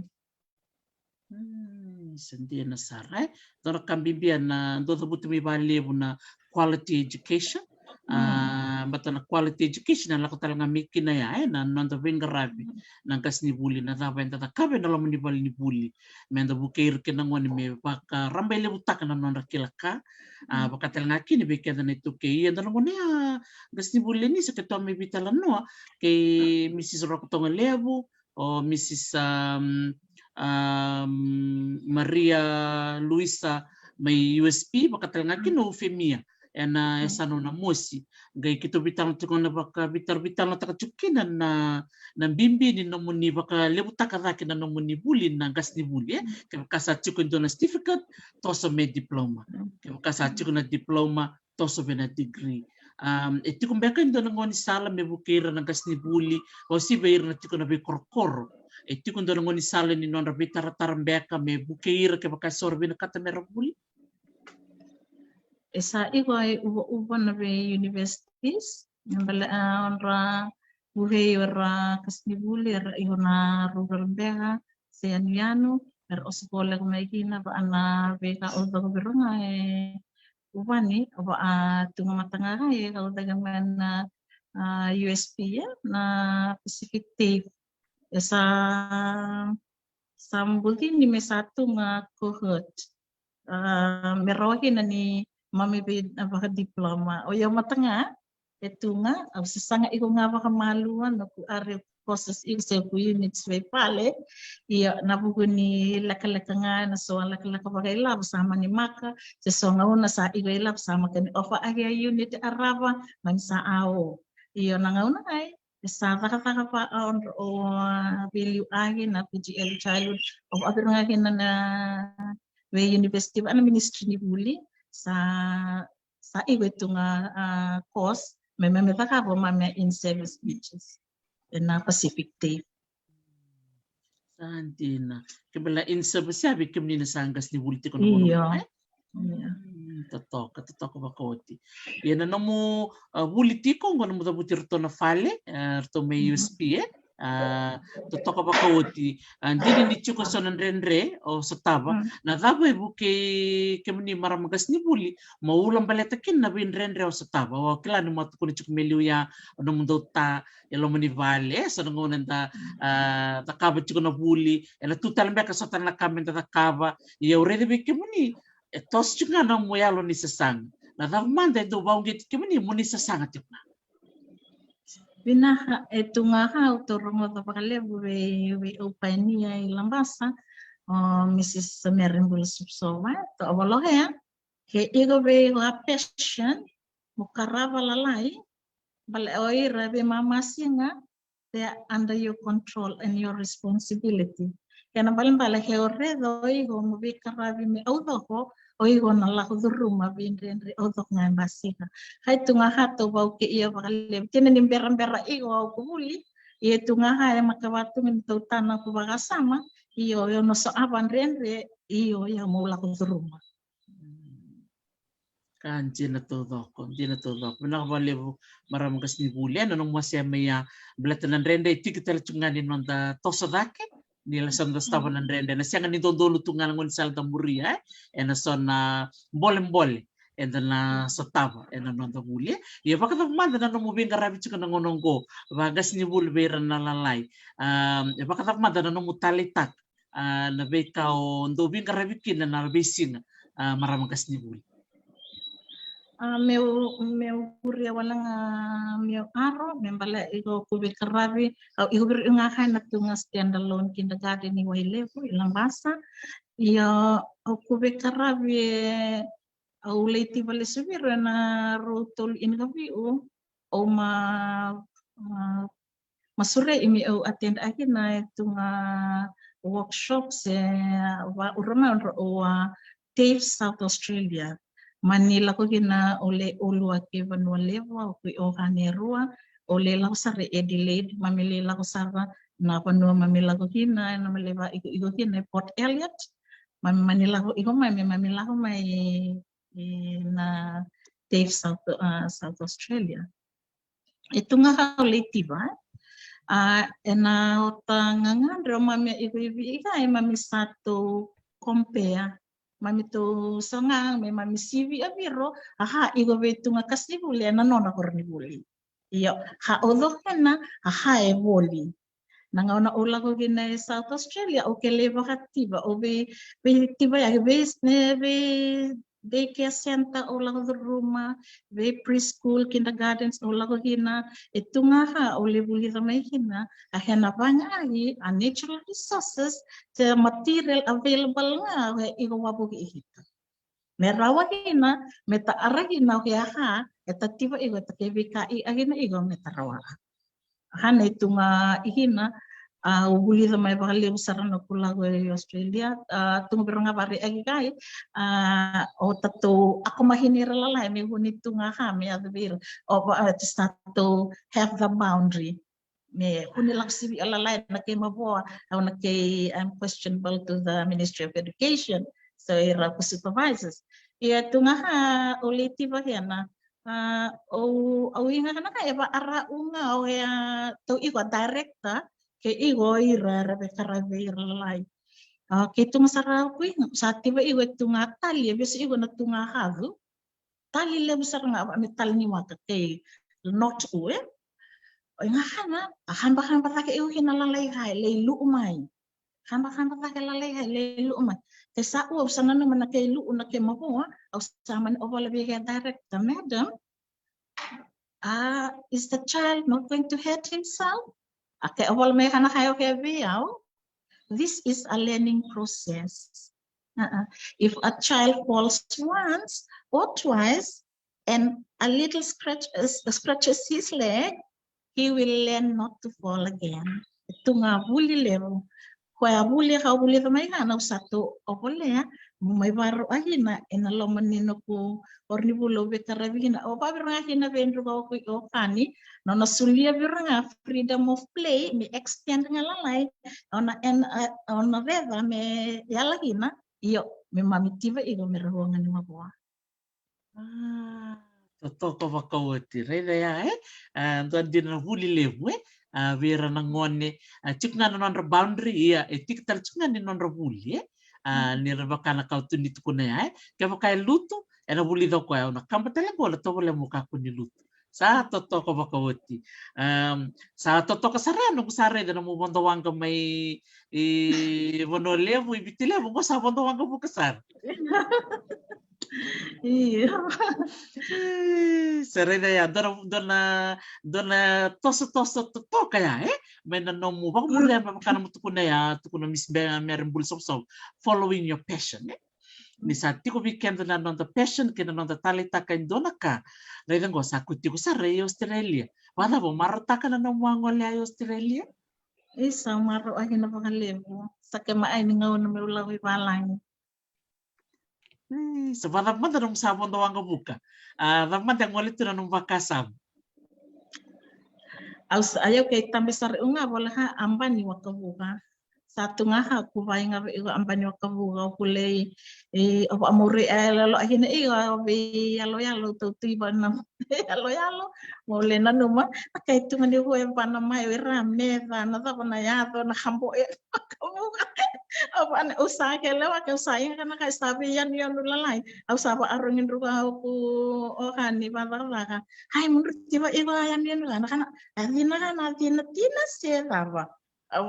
Hmm, sa dina sara, e? Dua na ka bibi na dua cavuta mai valevu na quality education. A, bata na quality education na lako tale ga mai kina ya, e, na noda veiqaravi na qasenivuli, na cava eda cakava ena loma ni valenivuli me da vukei ira kei na gone me vakarabailevutaka na nodra kila ka. A, vaka tale ga kina vei keda na iTaukei, ia da na gone ya, qasenivuli ni sa keitou mai veitalanoa kei Mrs Rokotoga Levu, o Mrs, um, um, Maria Luisa mai U S P, vaka tale ga kina o Femia ena yasana o Namosi. Qai keitou veitalanoa tiko na vaka, veitaro, veitalanoataka tiko kina na, na bibi ni nomuni vakalevutaka cake na nomuni vuli na qasenivuli, e? Kevaka sa tiko e dua na certificate, toso me diploma. Kevaka sa tiko na diploma, toso vei na degree. Um, e tiko beka e dua na gaunisala me vukei ira na qasenivuli, o se vei ira na tiko na veikorokoro? E tiko e dua na gaunisala ni nodra veitaratara beka me vukei ira kevaka e so ra vinakata me ra vuli? E sa iko e uvauva na vei universities, me bale, a, o ra vukei ira qasenivuli, era iko na rural beka se yanuyanu, era oso voleka mai kina vaka na veika au caka vei ira ga e uvani, vaka tu ga mataga e kau cake mai na, a, U S P, e, na Pacific TAFE. E sa, sa bucini me sa tu ga cohort. A, me rawa kina ni mami vei, a, vakadiploma. O yau mataga, e tu ga, au sasaga iko ga vakamalua, noqu ari courses iko se ku units vei pale. Ia, na vuku ni lekaleka ga, na so a lekaleka vakailavo sa mani maka, se so gauna sa iko ilavo sa maka ni ofa ake a unit a rava, mani sa ao. Ia, na gauna ai, e sa cakacaka vaka o, o, a, veiliu ake na P G L childhood, o, a vira ga kina na vei university, vaka na ministry ni vuli, sa, sa iko e tu ga, a, course me, me, me cakava mami a in-service teachers ena Pacific TAFE. Sa dina. Ke bale in-service ya vei kemuni na sa qasenivuli tiko na gauna, e? Io. Mm, totoka, totoka vakaoti. Ia na nomu, a, vuli tiko, qo nomu cavuti iratou na fale, e, iratou mai U S P, e? A, totoka vakaoti. A, dina ni tiko so na dredre o sotava. Na cava e vukei kemuni marama qasenivuli mo ulabaleta kina na veidredre o sotava? O kila ni mo tukuna tiko me liu ya o nomudou ta e loma ni vale, e, so na gauna eda, a, cakava tiko na vuli, ena tu tale beka so tale na ka meda cakava. Ia au raica vei kemuni e toso tiko ga na nomu yalo ni sasaga. Na cava mada e dau vakauqeti kemuni mo ni sasaga tiko ga? Vinaka, e tu ga ka au tou rogoca vakalevu vei, vei au painia i Labasa, o Mrs Mary Bula Supsova, e, tou a valoka ya. Ke iko vei iko a passion mo qarava lalai, bale o ira veimama siga, they are under your control and your responsibility. Kena balebale ke o raica o iko mo veiqaravi me aucoko, o iko na lako curuma veidredre aucoko ga e basika. Kai tu ga ka tou vaukeia vakalevu kina ni berabera iko au ko vuli, ia tu ga ka e maka vatuga ni tou tana ko vakasama, io, io na so a vadredre, io, ia mo lako curuma. Ka dina taucoko, dina taucoko. Vinaka vakalevu marama qasenivuli ena nomu wasea mai ya. Baleta na dredre e tiki tale tu ga ni noda toso cake, ni la sa noda sotava na dredre. Na sega ni dodonu tu ga na gaunisala da muria, e? Ena so na bolebole eda na sotava ena noda vuli, e? Ia vakacava mada na nomu veiqaravi tiko na gauna oqo vakaqasenivuli vei ira na lalai? A, e vakacava mada na nomu taleitaka, a, na veika o dau veiqaravi kina na veisiga, a, marama qasenivuli? A, meu, meu kuria wale ga meu aro, me bale iko ko veiqaravi, au iko viri ga kai na tu ga standalone kindergarten i Wailevu i Labasa. Ia au ko veiqaravi e, au lai tiva lesu viri ena rua tolu inakaviu, au ma, ma, ma surei me au attend aki na e tu ga workshop se va ura mai o drau a TAFE South Australia. Mani lako kina o le ulua kei Vanua Levu, au kui o Vanerua, o le lako sara e Adelaide, mami le lako sara na vanua mami lako kina, na mami le va iko iko kina e Port Elliot. Mami mani lako iko mai, me mami lako mai e na TAFE South, a, South Australia. E tu ga ka o le tiva, e. A, e na ota gagadre o mami iko i Viti, e mami sa tou compare. Mami tou saga me mami sivi a viro, a ha iko vei tu ga ka sivuli e na nona koronivuli. Io, ha o cokena, a ha e voli. Na gauna o lako kina e South Australia, o ke le vakativa, o vei, vei tiva ya, vei, vei daycare center o lako curuma, vei preschool, kindergartens o lako kina, e tu ga ha o le vulica mai kina, a hena vagagi, a natural resources, the material available ga, o he iko wavoki i hita. Me rawa kina, me ta ara kina, o ke a ha, e ta tiva iko, e ta ke vika i a kina iko, me ta rawa. Hana e tu ga i kina, a, o vulica mai vakalevu sara na kula ko e Australia, a, tu ga vira ga vari a ki kai, a, o tatou, a ko mahini ira lalai, me huni tu ga ha, me a vira, o, a, to start to have the boundary. Me huni lako sivi a lalai na kei mavoa, au na kei, I'm questionable to the Ministry of Education. So, ira ko supervisors. Ia tu ga ha, o le tiva hena, a, au, au iga kana ka e va ara u ga o e a tau iko a director, ke iko ira ra vekaravi ira lalai. A, ke tu ga sara au ku iga, sa tiva iko e tu ga tali, e vesi iko na tu ga havu. Tali levu sara ga, me tali ni waka kei not u, e. O iga kana, a hamba hamba cake iko kina lalai ka, e lei luu mai. Hamba hamba cake lalai ka, e lei luu mai. Ke sa u, au sa nanuma na kei luu na kei mavoa, au sa mani ovola vei kei director, madam, a, is the child not going to hurt himself? A ke ovola mai kana kai o ke vei au. This is a learning process. Uh-uh. If a child falls once or twice and a little scratch, uh, scratches his leg, he will learn not to fall again. Tu ga vuli levu. Koya vuli ka vuli ka mai kana au sa tu ovolea, mo mai varo a kina, e na loma ni noku koronivuli au vekaravi kina, au vavira ga kina vei druka o kui o kani, nona sulia vira ga freedom of play, me extend ga lalai, ona en, a, ona veca me yala kina, io, me mami tiva iko me rahua ga ni mavoa. A, totoka vakaoti, raica ya, e? A, dua dina na vuli levu, e? A, vei ira na gone, a, tiko ga na nodra boundary, ia, e tiki tale tiko ga ni nodra vuli, e? A, ni ra vaka na ka au tu ni tukuna ya, e? Kevaka e lutu, e na vulica o koya, au na kaba tale qo, na tovolea mo kakua ni lutu. Sa totoka vakaoti. Am, sa totoka sara ya noqu sa raica na nomu vodo waqa mai i Vanua Levu, i Viti Levu, qo sa vodo waqa vuka sara. Io. E, sa raica ya, dua na, dua na, dua na tosotoso totoka ya, e? Mai na nomu vakamuria, me vaka na nomu tukuna ya, tukuna Miss Be-, Mary Buli Sovosovo, following your passion, e? Ni sa tiko vei keda na noda passion kei na noda taleitaka e dua na ka. Raica qo sa ku tiko sara i Australia. Vakacava o marautaka na nomu a gole i Australia? Isa, au marau a kina vakalevu. Sa kema ai ni gauna meu lako i valagi. E, sa vakacava mada nomu sa vodo waqa vuka? A, cava mada e gole tu na nomu vakasama? Au sa, a, au kei tabe sara u ga vola ha, aba ni waqavuka. Sa tu ga ha ku vaiga vei iko aba ni waqavuka, o ku lei, e, o vakamuri e yaloyalo a kina iko, a, vei yaloyalo, tau tu i vana yaloyalo, mo le nanuma, a kai tu ga ni hu e vana mai, o ira meca, na cava na yaco, na kabo e waqavuka. Au vana, au sa kelewa, ke au sa iga kana kai sa vei yanuyanu lalai. Au sa vaarogi druka au ku o kani vacakacaka. Hai, mudru tiva iko a yanuyanu kana, kana, a cina kana, a cina, cina se cava. Au,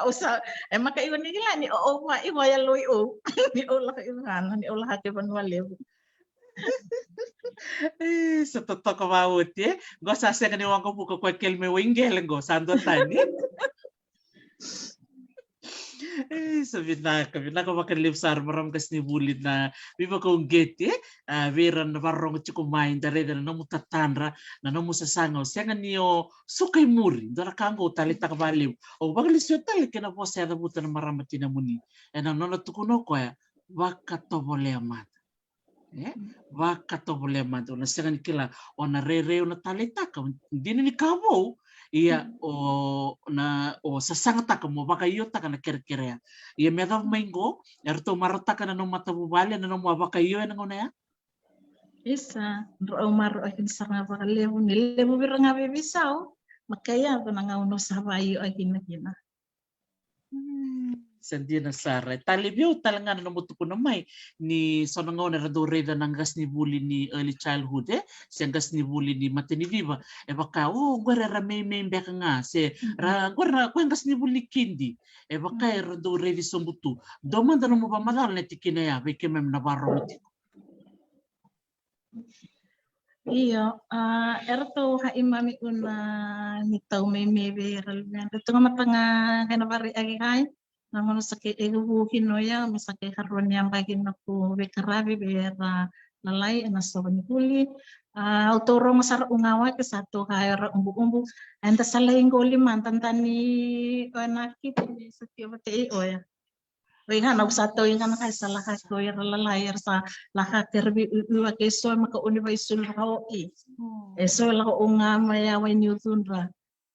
au sa, e maka iko ni kila ni o, o, va, iko a yalo i o. Ni o laka i vana, ni o laka ke Vanua Levu. E, sa totoka vaoti, e. Qo sa sega ni waqavuka ko e keli me wai qele qo, sa dua tani. E, sa vinaka, vinaka vakalevu sara marama qasenivuli na veivakauqeti, e? A, vei ira na vakarorogo tiko mai, da raica na nomu tatadra, na nomu sasaga, o sega ni o suka i muri, dua na ka qo au taleitaka vakalevu. Au vakalesuya tale kei na vosa e cavuta na marama tinamuni. Ena nona tukuna o koya, vakatovolea mada. E? Vakatovolea mada, o na sega ni kila, o na rairai o na taleitaka, dina ni ka vou, ia o na, o sasagataka mo vakaiotaka na kerekere ya. Ia me yacova mai qo, eratou marautaka na nomu matavuvale, na nomu a vakaio ena gauna ya? Isa, drau marau ake ni sara ga vakalevu, ni levu vei ira ga veiveisau, ma kai yaco na gauna au sa vakaio ake na kina. Hmm, sa dina sara. E talevi au tale ga na nomu tukuna mai ni so na gauna era dau raica na qasenivuli ni early childhood, e? Se qasenivuli ni mataniciva. E vaka, o, qori era meimei beka ga. Se ra, qori ra, qori qasenivuli ni kidi. E vaka era dau raici sobu tu. Dua mada nomu vakamacala na tikina ya, vei keimami na vakarorogo tiko. Io, a, eratou haimami una ni tau meimei vei ira luvena. Ratou ga mata ga kena vakaraiaki kai. Na gauna sa kei egu vu kina o yau, me sa kei karua ni yabaki noqu veiqaravi vei ira lalai ena soqo ni vuli. A, au tou rogo sara u ga wake sa toka era ubuubu. Eda sa lai qoli mada, da ni o ena kiti ni sa tio vata i oya. Vei ga na au sa tau i ga na kai sa laka ko ira lalai, era sa laka keravi uiui wake, so e maka oni vaisulu vaka o i. E so e lako u ga mai ya wai ni ucudra.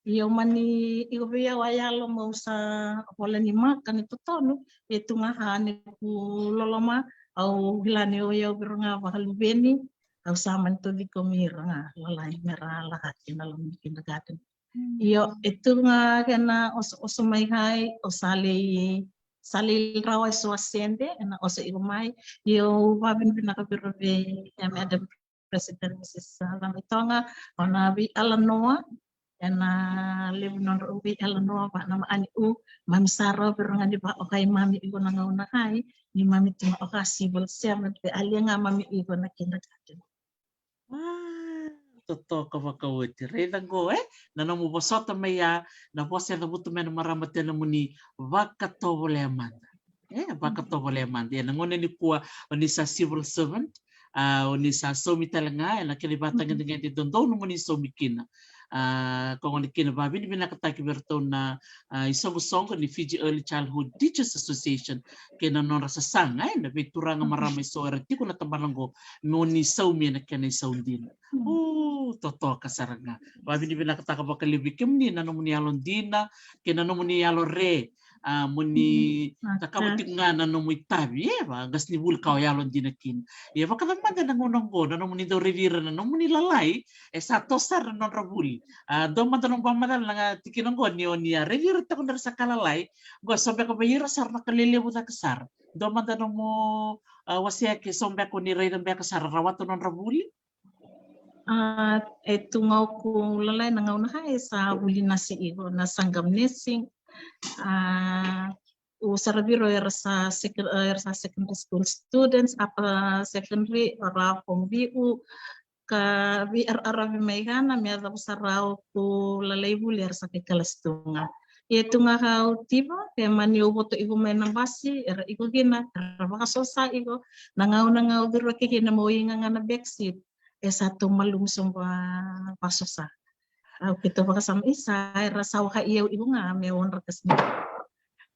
Ia au mani iko vei au a yalo mau sa vola ni maka ni totonu, e tu ga ha ni ku loloma, au kila ni o yau vei ira ga vakaluveni, au sa mani toci komi ira ga lalai me ra laka kina loma ni kindergarten. Io, e tu ga kena oso, oso mai kai, o sa lei, sa lei rawa e so a sede, ena oso iko mai. Io, au vavinavinaka vei ira vei, e, Madam President Mrs Lamitoga, o na vei Alanoa, ena levu nodra u vei Alanoa, va na maani u, mami sa rawa vei ira ga ni va o kai mami iko na gauna kai, ni mami tu ma o ka civil servant, vei alia ga mami iko na kindergarten. Totoka vakaoti. Raica qo, e? Na nomu vosota mai ya, na vosa e cavuta mai na marama tinamuni, vakatovolea mada. E, vakatovolea mada. Ena gauna nikua, o ni sa civil servant, a, o ni sa saumi tale ga, ena kena ivakatagedegede dodonu mo ni saumi kina. A, ka gona kina vavinavinakataki vei iratou na, a, isoqosoqo ni Fiji Early Childhood Teachers Association, kei na nodra sasaga, e, na veituraga marama eso era tiko na tabana qo, mo ni saumi ena kena isau dina. O, totoka sara ga. Vavinavinakataka vakalevu vei kemuni na nomuni yalodina, kei na nomuni yalo re, a, mo ni cakava tiko ga na nomu itavi, e, va, qasenivuli ka o yalodina kina. Ia vakacava mada na gauna qo, na nomuni dau raici ira na nomuni lalai, e sa toso sara na nodra vuli. A, dua mada nomu vakamacala na tikina qo ni o ni a raici ira toka ni ra sa ka lalai, qo so beka vei ira sara na ka lelevu cake sara. Dua mada nomu, a, wasea ke so beka o ni raica beka sara rawata nodra vuli. A, e tu ga o ku lalai na gauna ka e sa vuli nasi iko na Sangam Nursing. A, u sara vei ira era sa sec-, era sa secondary school students, upper secondary, era form viu, ka veiaravi mai ga na me yacova sara o ku lalai vuli era sa kei kalasi tu ga. Ia tu ga ka au tiva, ke mani au voto iko mai na basi, era iko kina, era vakasosa iko, na gauna ga au viro ke kina mo iga ga na backseat, e sa tou malumu sobu a vakasosa. Au keitou vakasama, isa, era sa waka i au iko ga me odra kasini.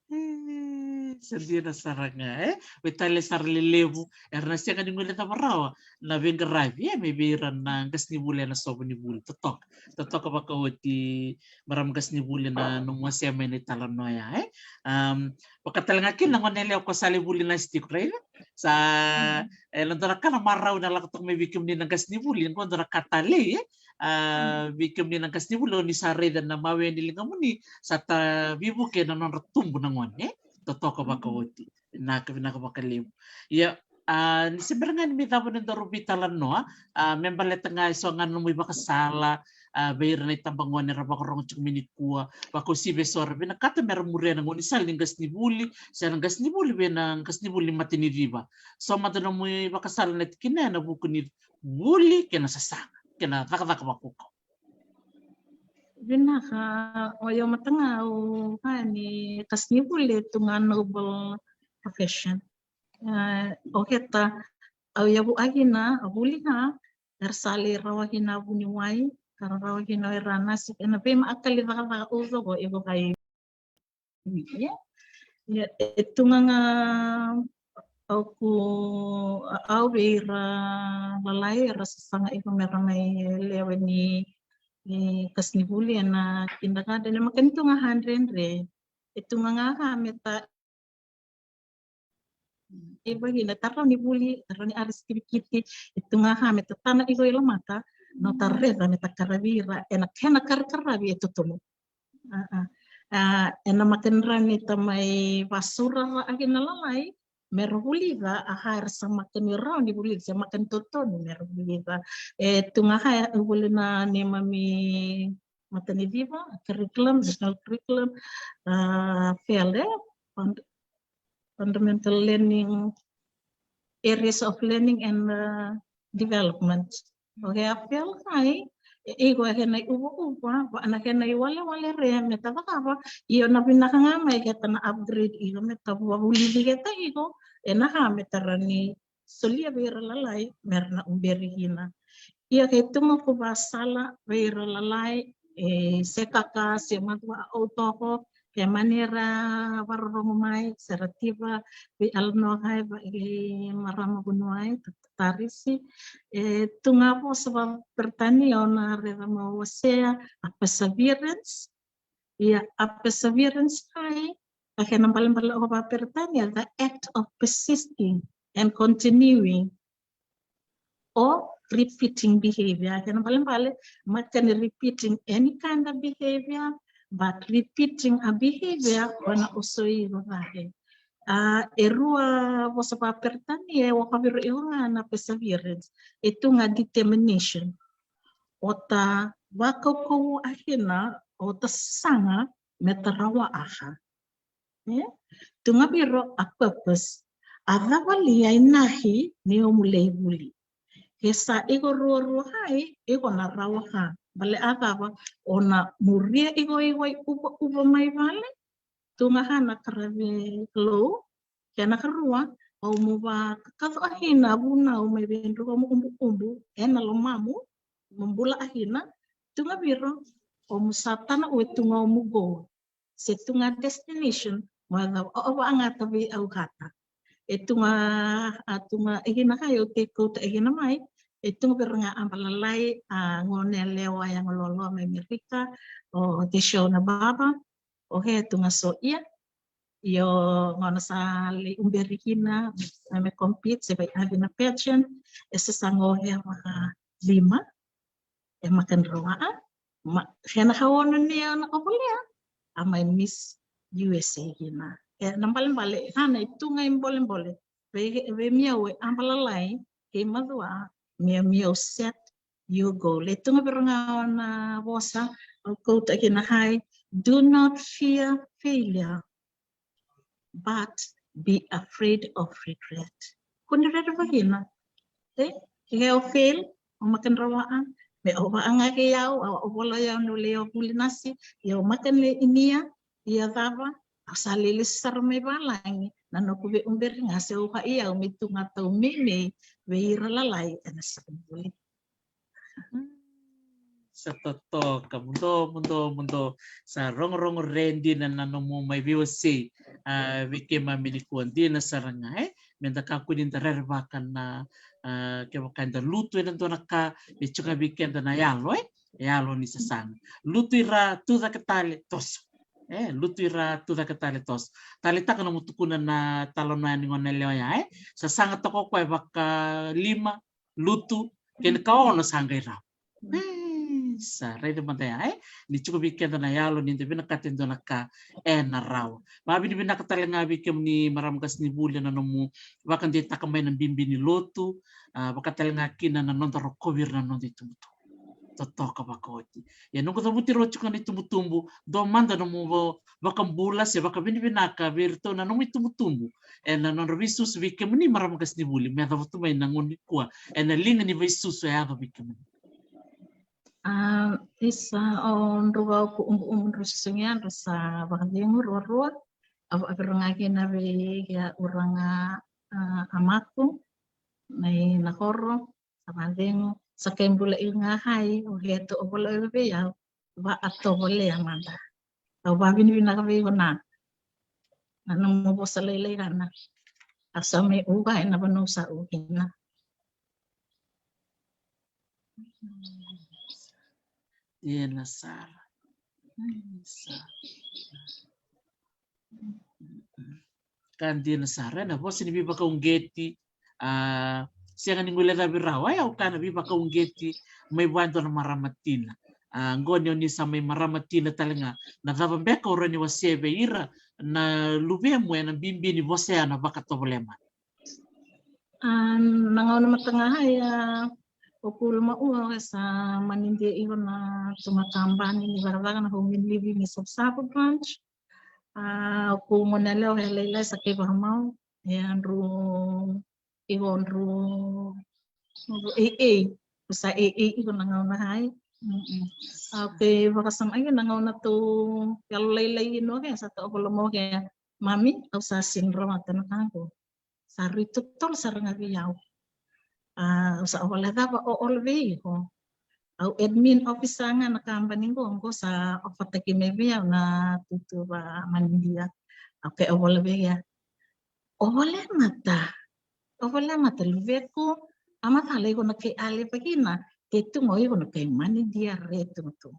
E, sa dina sara ga, e? Veitalia sara lelevu, era na sega ni guilecava rawa na veiqaravi, e, mai vei ira na qasenivuli ena sovo ni vuli. Totoka, totoka vakaoti, marama qasenivuli, na nomu wasea mai na italanoa ya, e? Am, vaka tale ga kina na gone yalewa ko sa lai vuli nasi tiko, raica? Sa, e, na dua na ka na marau na lako toka mai vei kemuni na qasenivuli, qo dua na ka talei, e? A, vei kemuni na qasenivuli, o ni sa raica na mawe ni ligamuni, sa ta veivuke na nodra tubu na gone, e? Totoka vakaoti. Vinaka, vinaka vakalevu. Ia, a, ni se bera ga ni mai cava na nodaru veitalanoa, a, me baleta ga e so ga na nomu ivakasala, a, vei ira na itabagone era vakarorogo tiko mai nikua, vakauasivi e so era vinakata me ra muria na gaunisala ni qasenivuli, se na qasenivuli vei na qasenivuli ni mataniciva. So mada nomu ivakasala na tikina ena vuku ni vuli kei na sasaga, kei na cakacaka vakaukaua. Vinaka. O yau mataga au kaya ni qasenivuli e tu ga noble profession. Eh, o keta, au yavu akina a vuli ga, era sa lai rawa kina vuniwai, ka ra rawa kina o ira nasi, ena veimakali cakacaka au coko iko kai. Ia, ia, e tu ga ga au ku, au vei ira lalai era sasaga iko mera mai lewe ni, ni qasenivuli ena kindergarten, e maka ni tu ga hundred. E tu ga ga ka me ta iva kina, tara ni vuli, tara ni ari sikirikiti, e tu ga ka me ta tana iko i lomata, no ta reva me ta karavi ira ena kena karakaravi e totolo. A, a. A, ena maka ni ra ni ta mai vasaurara akina lalai, mera vulica a ka era sa maka ni rawa ni vulica, se maka ni totonu mera vulica. E tu ga ka e vuli na neimami mataniciva, curriculum, national curriculum, a, FEL, e, fund-, fundamental learning, areas of learning and, uh, development. Okay, a FEL kai, e, iko e kena iuvauva, va na kena iwalewale re me ta cakava, io na vinaka ga mai keta na upgrade iko me ta vavulici keta iko ena ka me ta rawa ni solia vei ira lalai mera na uberi kina. Ia ke tu ga ko vasala vei ira lalai, e, se kaka se matua au toko, ke mani ra varorogo mai, se ra tiva vei Alanoa kai, vei marama Vuniwai, Tarisi. E tu ga vosa vakaperitania o na raica mo wasea, a perseverance. Ia a perseverance kai, a kena balebale o vakaperitania, the act of persisting and continuing or repeating behavior. A kena balebale, maka ni repeating any kind of behavior, but repeating a behavior o na osoi iko cake. A, e rua vosa vakaperitania e waka vei ira iko ga na perseverance. E tu ga determination. O ta vakaukauwa akina, o ta saga me ta rawa aka. E? Tu ga vei ira a purpose. A cava li a inaki ni o mu lai vuli? Ke sa iko ruarua kai, iko na rawa ka. Bale a cava, o na muria iko i wai uvauva mai vale, tu ga ka na karavi Kalou. Kena karua, o mu vakakaco akina vunau mai vei ira ko mu ubuubu ena lomamu, mo bula akina. Tu ga vei ira, o mu sa tana ue tu ga o mu goal. Se tu ga destination, mo yacova o vakayagataka vei au kata. E tu ga, a tu ga, e kina ka, e o tei kauta e kina mai, e tu ga vei ira ga a bale lalai, a gone yalewa yago loaloa mai Amerika, o Teshona Baba, o ke tu ga so ia. Io, gauna sa lai uberi kina me, me compete se vei ave na pageant, e se sa gohe a vaka lima, e maka ni rawa a, ma, kena ka ono ni a na ovolea, a mai Miss U S A kina. E na balebale, ka na i tu ga i bolebole, vei, vei miau e a bale lalai, kei matua, miau, miau set your goal. E tu ga vei ira ga o na vosa, o kauta kina kai, do not fear failure, but be afraid of regret. Ko ni rerevaki na, e, ke o fail, o maka ni rawa a, me o vaka ga kei au, o, o vola au ni o lai vuli nasi, ia o maka ni lai inia, ia cava, au sa lai lesu sara mai valagi, na noqu veiuberi ga se o ka i au me tu ga tau meimei vei ira lalai ena saka ni vuli. Sa totoka, muduo, muduo, muduo. Sa rogorogo re dina na nomu mai veiwasei, a, vei keimami nikua dina sara ga, e? Me da kakua ni da rerevaka na, a, kevaka eda lutu ena dua na ka, me tiko ga vei keda na yalo, e? Yalo ni sasaga. Lutu i ra, tucake tale, toso. E, lutu i ra, tucake tale, toso. Taleitaka nomu tukuna na talanoa ni gone yalewa ya, e? Sasaga toka o koya vakalima, lutu, kei na ka ono sa qai rawa. E, sa raica mada ya, e? Ni tiko vei keda na yalo ni da vinakata e dua na ka ena rawa. Vakavinavinaka tale ga vei kemuni marama qasenivuli ena nomu vakadeitaka mai na bibi ni lotu, a, vaka tale ga kina na noda rokovi ira na noda itubutubu. Totoka vakaoti. Ia noqu cavuti rau tiko na itubutubu, dua mada nomu va-, vakabula se vakavinavinaka vei iratou na nomu itubutubu ena nodra veisusu vei kemuni marama qasenivuli, me yacova tu mai na gauna nikua ena liga ni veisusu e yaco vei kemuni. A, isa o druva o ku ubu ubu dru susugi a dru sa vakacegu ruarua. A vakavira ga kina vei a uraga a maku mai na koro. Sa vakacegu sa kai bula i ga hai o hetu o vola o vei au. Va a tovolea mada. Au vavinavinaka vei iko na na nomu vosa lailai gana. A sa mai uga ena vanua sa ugina. Ena sara. Sa. Ka dina sara ena vosa ni veivakauqeti. A, sega ni guilecavi rawa e au kaya na veivakauqeti mai vua e dua na marama tina. A, qo ni o ni sa mai marama tina tale ga, na cava beka o rawa ni wasea vei ira na luvemu ena bibi ni vosa ya na vakatovolea mada? A, na gauna mata ga ya o kula maua e sa manidia iko na tuga kabani ni cakacaka na home living e Savasava branch. A, o ku gone yalewa e lailai sa kei vakamau e a dru iko dru dru ei ei. Sa ei ei iko na gauna hai. A, o kei vakasama iko na gauna tu yalo lailai ino ke sa ta ovola mo ke mami au sa sinro mata na kago. Sa ri totolo sara ga vei au. A, au sa ovola cava o ola vei iko. Au admin officer ga na kabani qo, qo sa ofataki mai vei au na tutu va manidia. Au ke ovola vei ia. Ovola mata. Ovola mata luveku. A macala iko na kai ale vakina. Ke tu qo iko na kai manidia re tutu.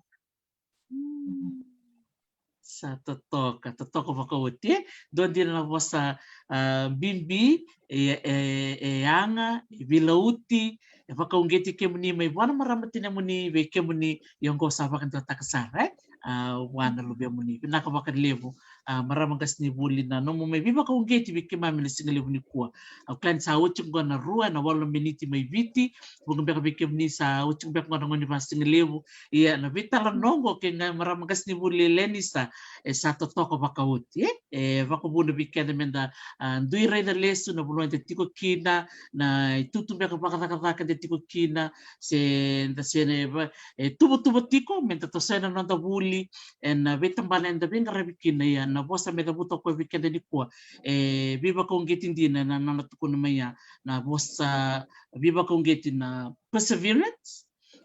Sa totoka, totoka vakaoti e. Dua dina na vosa a, bibi e, e, e yaga, e veilauti, e vakauqeti kemuni mai vua na marama tinemuni vei kemuni. Io qo sa vakadewataka sara e a, vua na luvemuni. Vinaka vakalevu a, marama qasenivuli na nomu mai veivakauqeti vei keimami na siga levu nikua. Au kila ni sa oti qo na rua ena walu na miniti mai Viti. Vuqa beka vei kemuni sa oti beka qo na gauna ni vakasigalevu. Ia na veitalanoa qo kei na marama qasenivuli Lenisa e sa totoka vakaoti e, e vakavuna vei keda meda a, dui raica lesu na vanua eda tiko kina, na itutu beka vakacakacaka eda tiko kina, se da se na e tuvatuva tiko meda tosoya na noda vuli ena veitabana eda veiqaravi kina. Ia na vosa me cavuta o koya vei keda nikua e veivakauqeti dina na nona tukuna mai ia na vosa veivakauqeti na perseverance,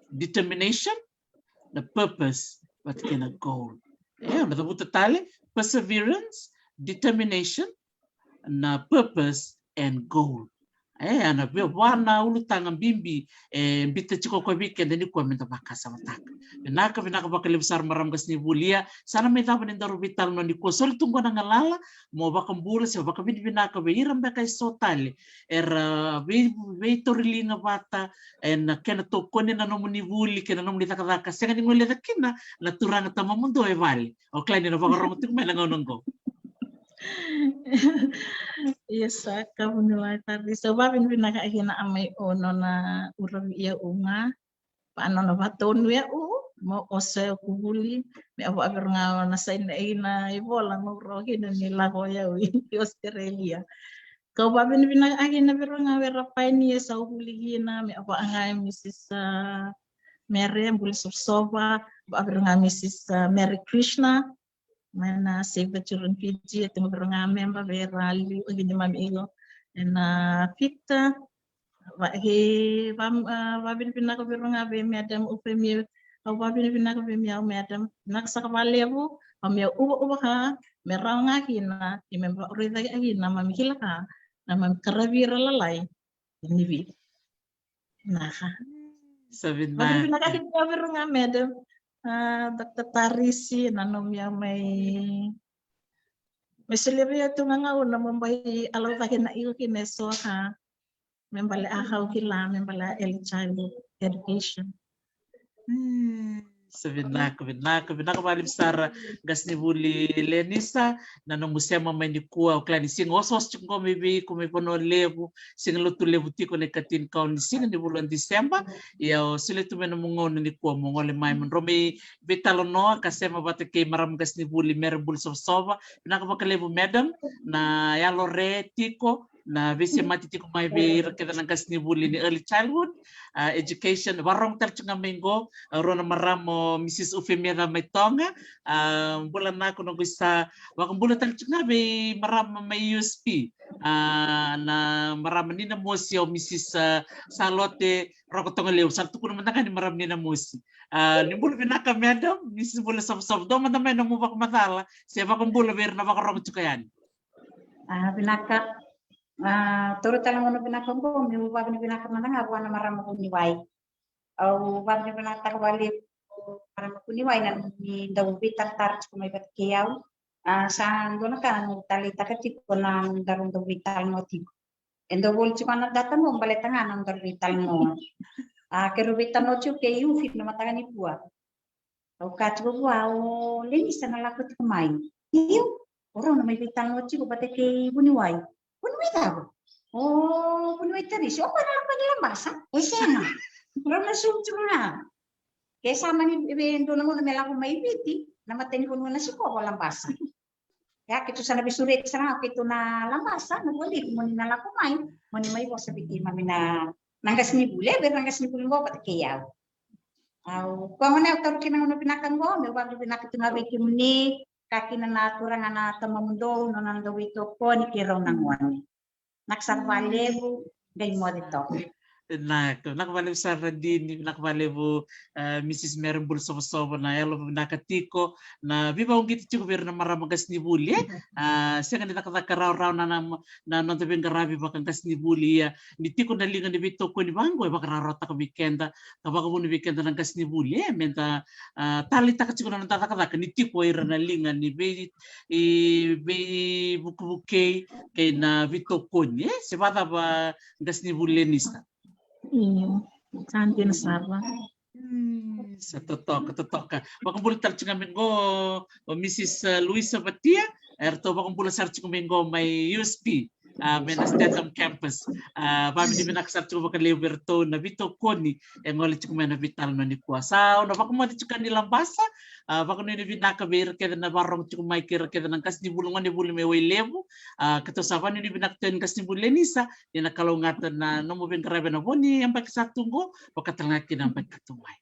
determination, na purpose vata kei na goal. E, o na cavuta tale perseverance, determination, na purpose and goal. E, a na vua na ulutaga bibi e bita tiko o koya vei keda nikua meda vakasamataka. Vinaka, vinaka vakalevu sara marama qasenivuli. Ia sa na mai cava ni daru veitalanoa nikua. Soli tu qo na galala mo vakabula se vakavinavinaka vei ira beka e so tale era vei, veitauriliga vata ena kena tokoni na nomuni vuli kei na nomuni cakacaka. Sega ni guileca kina na turaga tamamudou e vale. O kila ni na vakarogo tiko mai na gauna qo. Ia sa ka vuniwai tari sa vavinavinaka kina a mai o nona uravi ia u ga. Pa nona vatonu ia u mo oso ia ku vuli me a vavira ga na saina ina i vola mo ro kina ni lako ia u i Australia. Kau vavinavinaka kina vira ga vira paini ia sa u vuli kina me a vaga ia Mrs Mary Buli Sovasova, vavira ga Mrs Mary Krishna. Mai na Save the Children Fiji e tiko vei ira ga memba vei ira liu e kini mami iko ena Victor. Vavinavinaka vei ira ga vei Madam Ufemi. Au vavinavinaka vei mi au Madam, vinaka saka valevu. Au me uva uva ka me rawa ga kina i me raica kina mami kila ka na mami karavi ira lalai. Ni vi Naka. Sa vinaka. Vinaka kina vei ira ga Madam. A, Doctor Tarisi, na nomu ia mai me solia vei au tu ga gauna mo bai alaucake na iko kina e so ka me bale a kau kila me bale a early childhood education. Sa vinaka, vinaka, vinaka vakalevu sara qasenivuli Lenisa na nomu sema mai nikua. Au kila ni siga osooso tiko qo mai vei iko mai Vanua Levu, siga lotu levu tiko na ikatini ka ono ni siga ni vula o December. Ia o solia tu mai nomu gauna nikua mo gole mai mo drau mai veitalanoa ka sema vata kei marama qasenivuli Mary Buli Sovasova. Vinaka vakalevu Madam na yalo re tiko na veisemati tiko mai vei ira kece na qasenivuli ni early childhood, a, education, vakarorogo tale tiko ga mai qo, a, rua na marama o Mrs Ufemia mai Toga, a, bula vinaka, noqu isa vakabula tale tiko ga vei marama mai U S P, a, na marama ni Namosi o Mrs, a, Salote Rokotogaleu, sa tukuna mada ga ni marama ni Namosi. A, ni bula vinaka madam, Mrs Bula Savasava, dua mada mai nomu vakamacala se vakabula vei ira na vakarorogo tiko yani. A, vinaka. A, taura tale na gauna vinaka qo meu vakavinavinaka mada ga vua na marama vuniwai. Au vakavinavinakataka vakalevu marama vuniwai na nomuni dau veitaratara tiko mai vata kei au. A, sa dua na ka na noqu taleitaka tiko na nodaru dau veitalanoa tiko. E dau voli tiko na data qo baleta ga na nodaru veitalanoa. A, keirau veitalanoa tiko kei Ufi na mataka nikua. Au kaya tiko vua, o Lenisa na lako tiko mai. Io, o rau na mai veitalanoa tiko vata kei vuniwai. Vuniwai cava? O vuniwai Tarisi. O koya na lako mai Labasa? E sega. Rau na sulu tiko ga. Ke sa mani vei dua na gauna me lako mai Viti, na matanivanua na sikova o Labasa. Ia keitou sa na veisureti sara ga o keitou na Labasa, na voli mo ni na lako mai mo ni mai vosa vei keimami na, na qasenivuli, e vei ira na qasenivuli qo vata kei au. Au, koya gona au taura kina gauna vinaka qo meu vakavinavinaka tu ga vei kemuni, ka kina na turaga na tamamudou, nona dau veitokoni kei rau na gone. Vinaka sara vakalevu, qai moce toka. Vinaka, vinaka vakalevu sara Dini, vinaka vakalevu, e, Mrs Mary Bula Sovosova, na yalo vinaka tiko na veivauqeti tiko vei ira na marama qasenivuli, e? A, sega ni cakacaka rawarawa na, na, na noda veiqaravi vakaqasenivuli, ia ni tiko na liga ni veitokoni vaqo e vakarawarawataka vei keda, ka vakavuna vei keda na qasenivuli, e, meda, a, taleitaka tiko na noda cakacaka ni tiko ira na liga ni vei, i, veivukevukei kei na veitokoni, e, se vakacava qasenivuli Lenisa? Io, sa dina sara. Hmm, sa totoka, totoka. Vakabula tale tiko ga mai qo o Mrs, e, Luisa Vatia, eratou vakabula sara tiko mai qo mai U S P, a, mai na Statham Campus. A, vakavinavinaka sara tiko vakalevu vei iratou na veitokoni e gole tiko mai na veitalanoa nikua. Sa au na vakamoce tiko ni Labasa, a, vakanuinui vinaka vei ira kece na vakarorogo tiko mai kei ira kece na qasenivuli, gonevuli mai Wailevu. A, keitou sa vakanuinui vinaka tu yani qasenivuli Lenisa, ni na kalougata na nomu veiqaravi ena vo ni yabaki sa tu qo, vaka tale ga kina yabaki ka tu mai.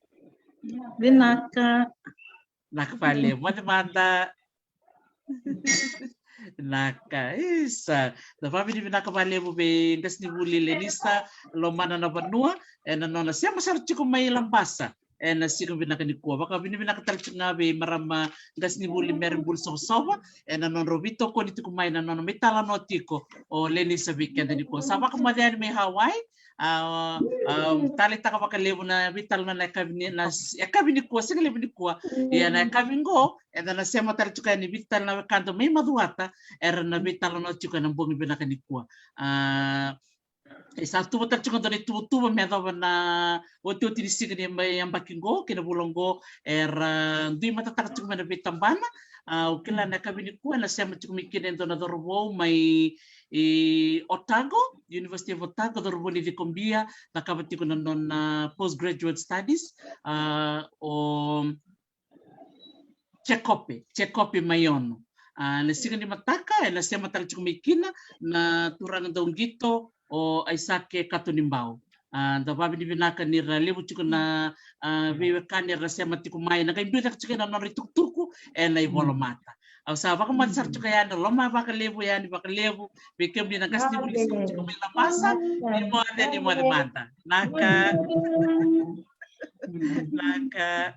Vinaka. Vinaka vakalevu, moce mada. Vinaka, isa. Da vakavinavinaka vakalevu vei qasenivuli Lenisa Lomana na Vanua ena nona sema sara tiko mai Labasa ena siga vinaka nikua. Vakavinavinaka tale tiko ga vei marama qasenivuli Mary Bula Sovosova ena nodrau veitokoni tiko mai na nona mai talanoa tiko o Lenisa vei keda nikua. Sa vakamoce yani mai Hawaii, a, a, taleitaka vakalevu na veitalanoa na yakavi ni, na s-, yakavi nikua, siga levu nikua. Ia na yakavi qo eda na sema tale tiko yani vei ira tale na wekada mai Macuata, era na veitalanoa tiko ena bogi vinaka nikua. A, e sa tuva tale tiko dua na ituvatuva me yacova na otioti ni siga ni yaba-, yabaki qo kei na vula qo, era dui matataka tiko mai na veitabana. A, au kila na yakavi nikua ena sema tiko mai kina e dua na cauravou mai, e, Otago, University of Otago, cauravou ni Cikobia, cakava tiko na nona postgraduate studies, a, o Jacope, Jacope Maiono. A, na siga ni mataka ena sema tale tiko mai kina na turaga dauqito o Aisake Katonibau. A, da vakavinavinaka ni ra levu tiko na, a, veiwekani era sema tiko mai, na qai biu cake tiko ena nodra itukutuku ena ivolamata. Au sa vakamoce sara tiko yani, loma vakalevu yani, vakalevu vei kemuni na qasenivuli sema tiko mai Labasa. Ni moce, ni moce mada. Vinaka. Vinaka.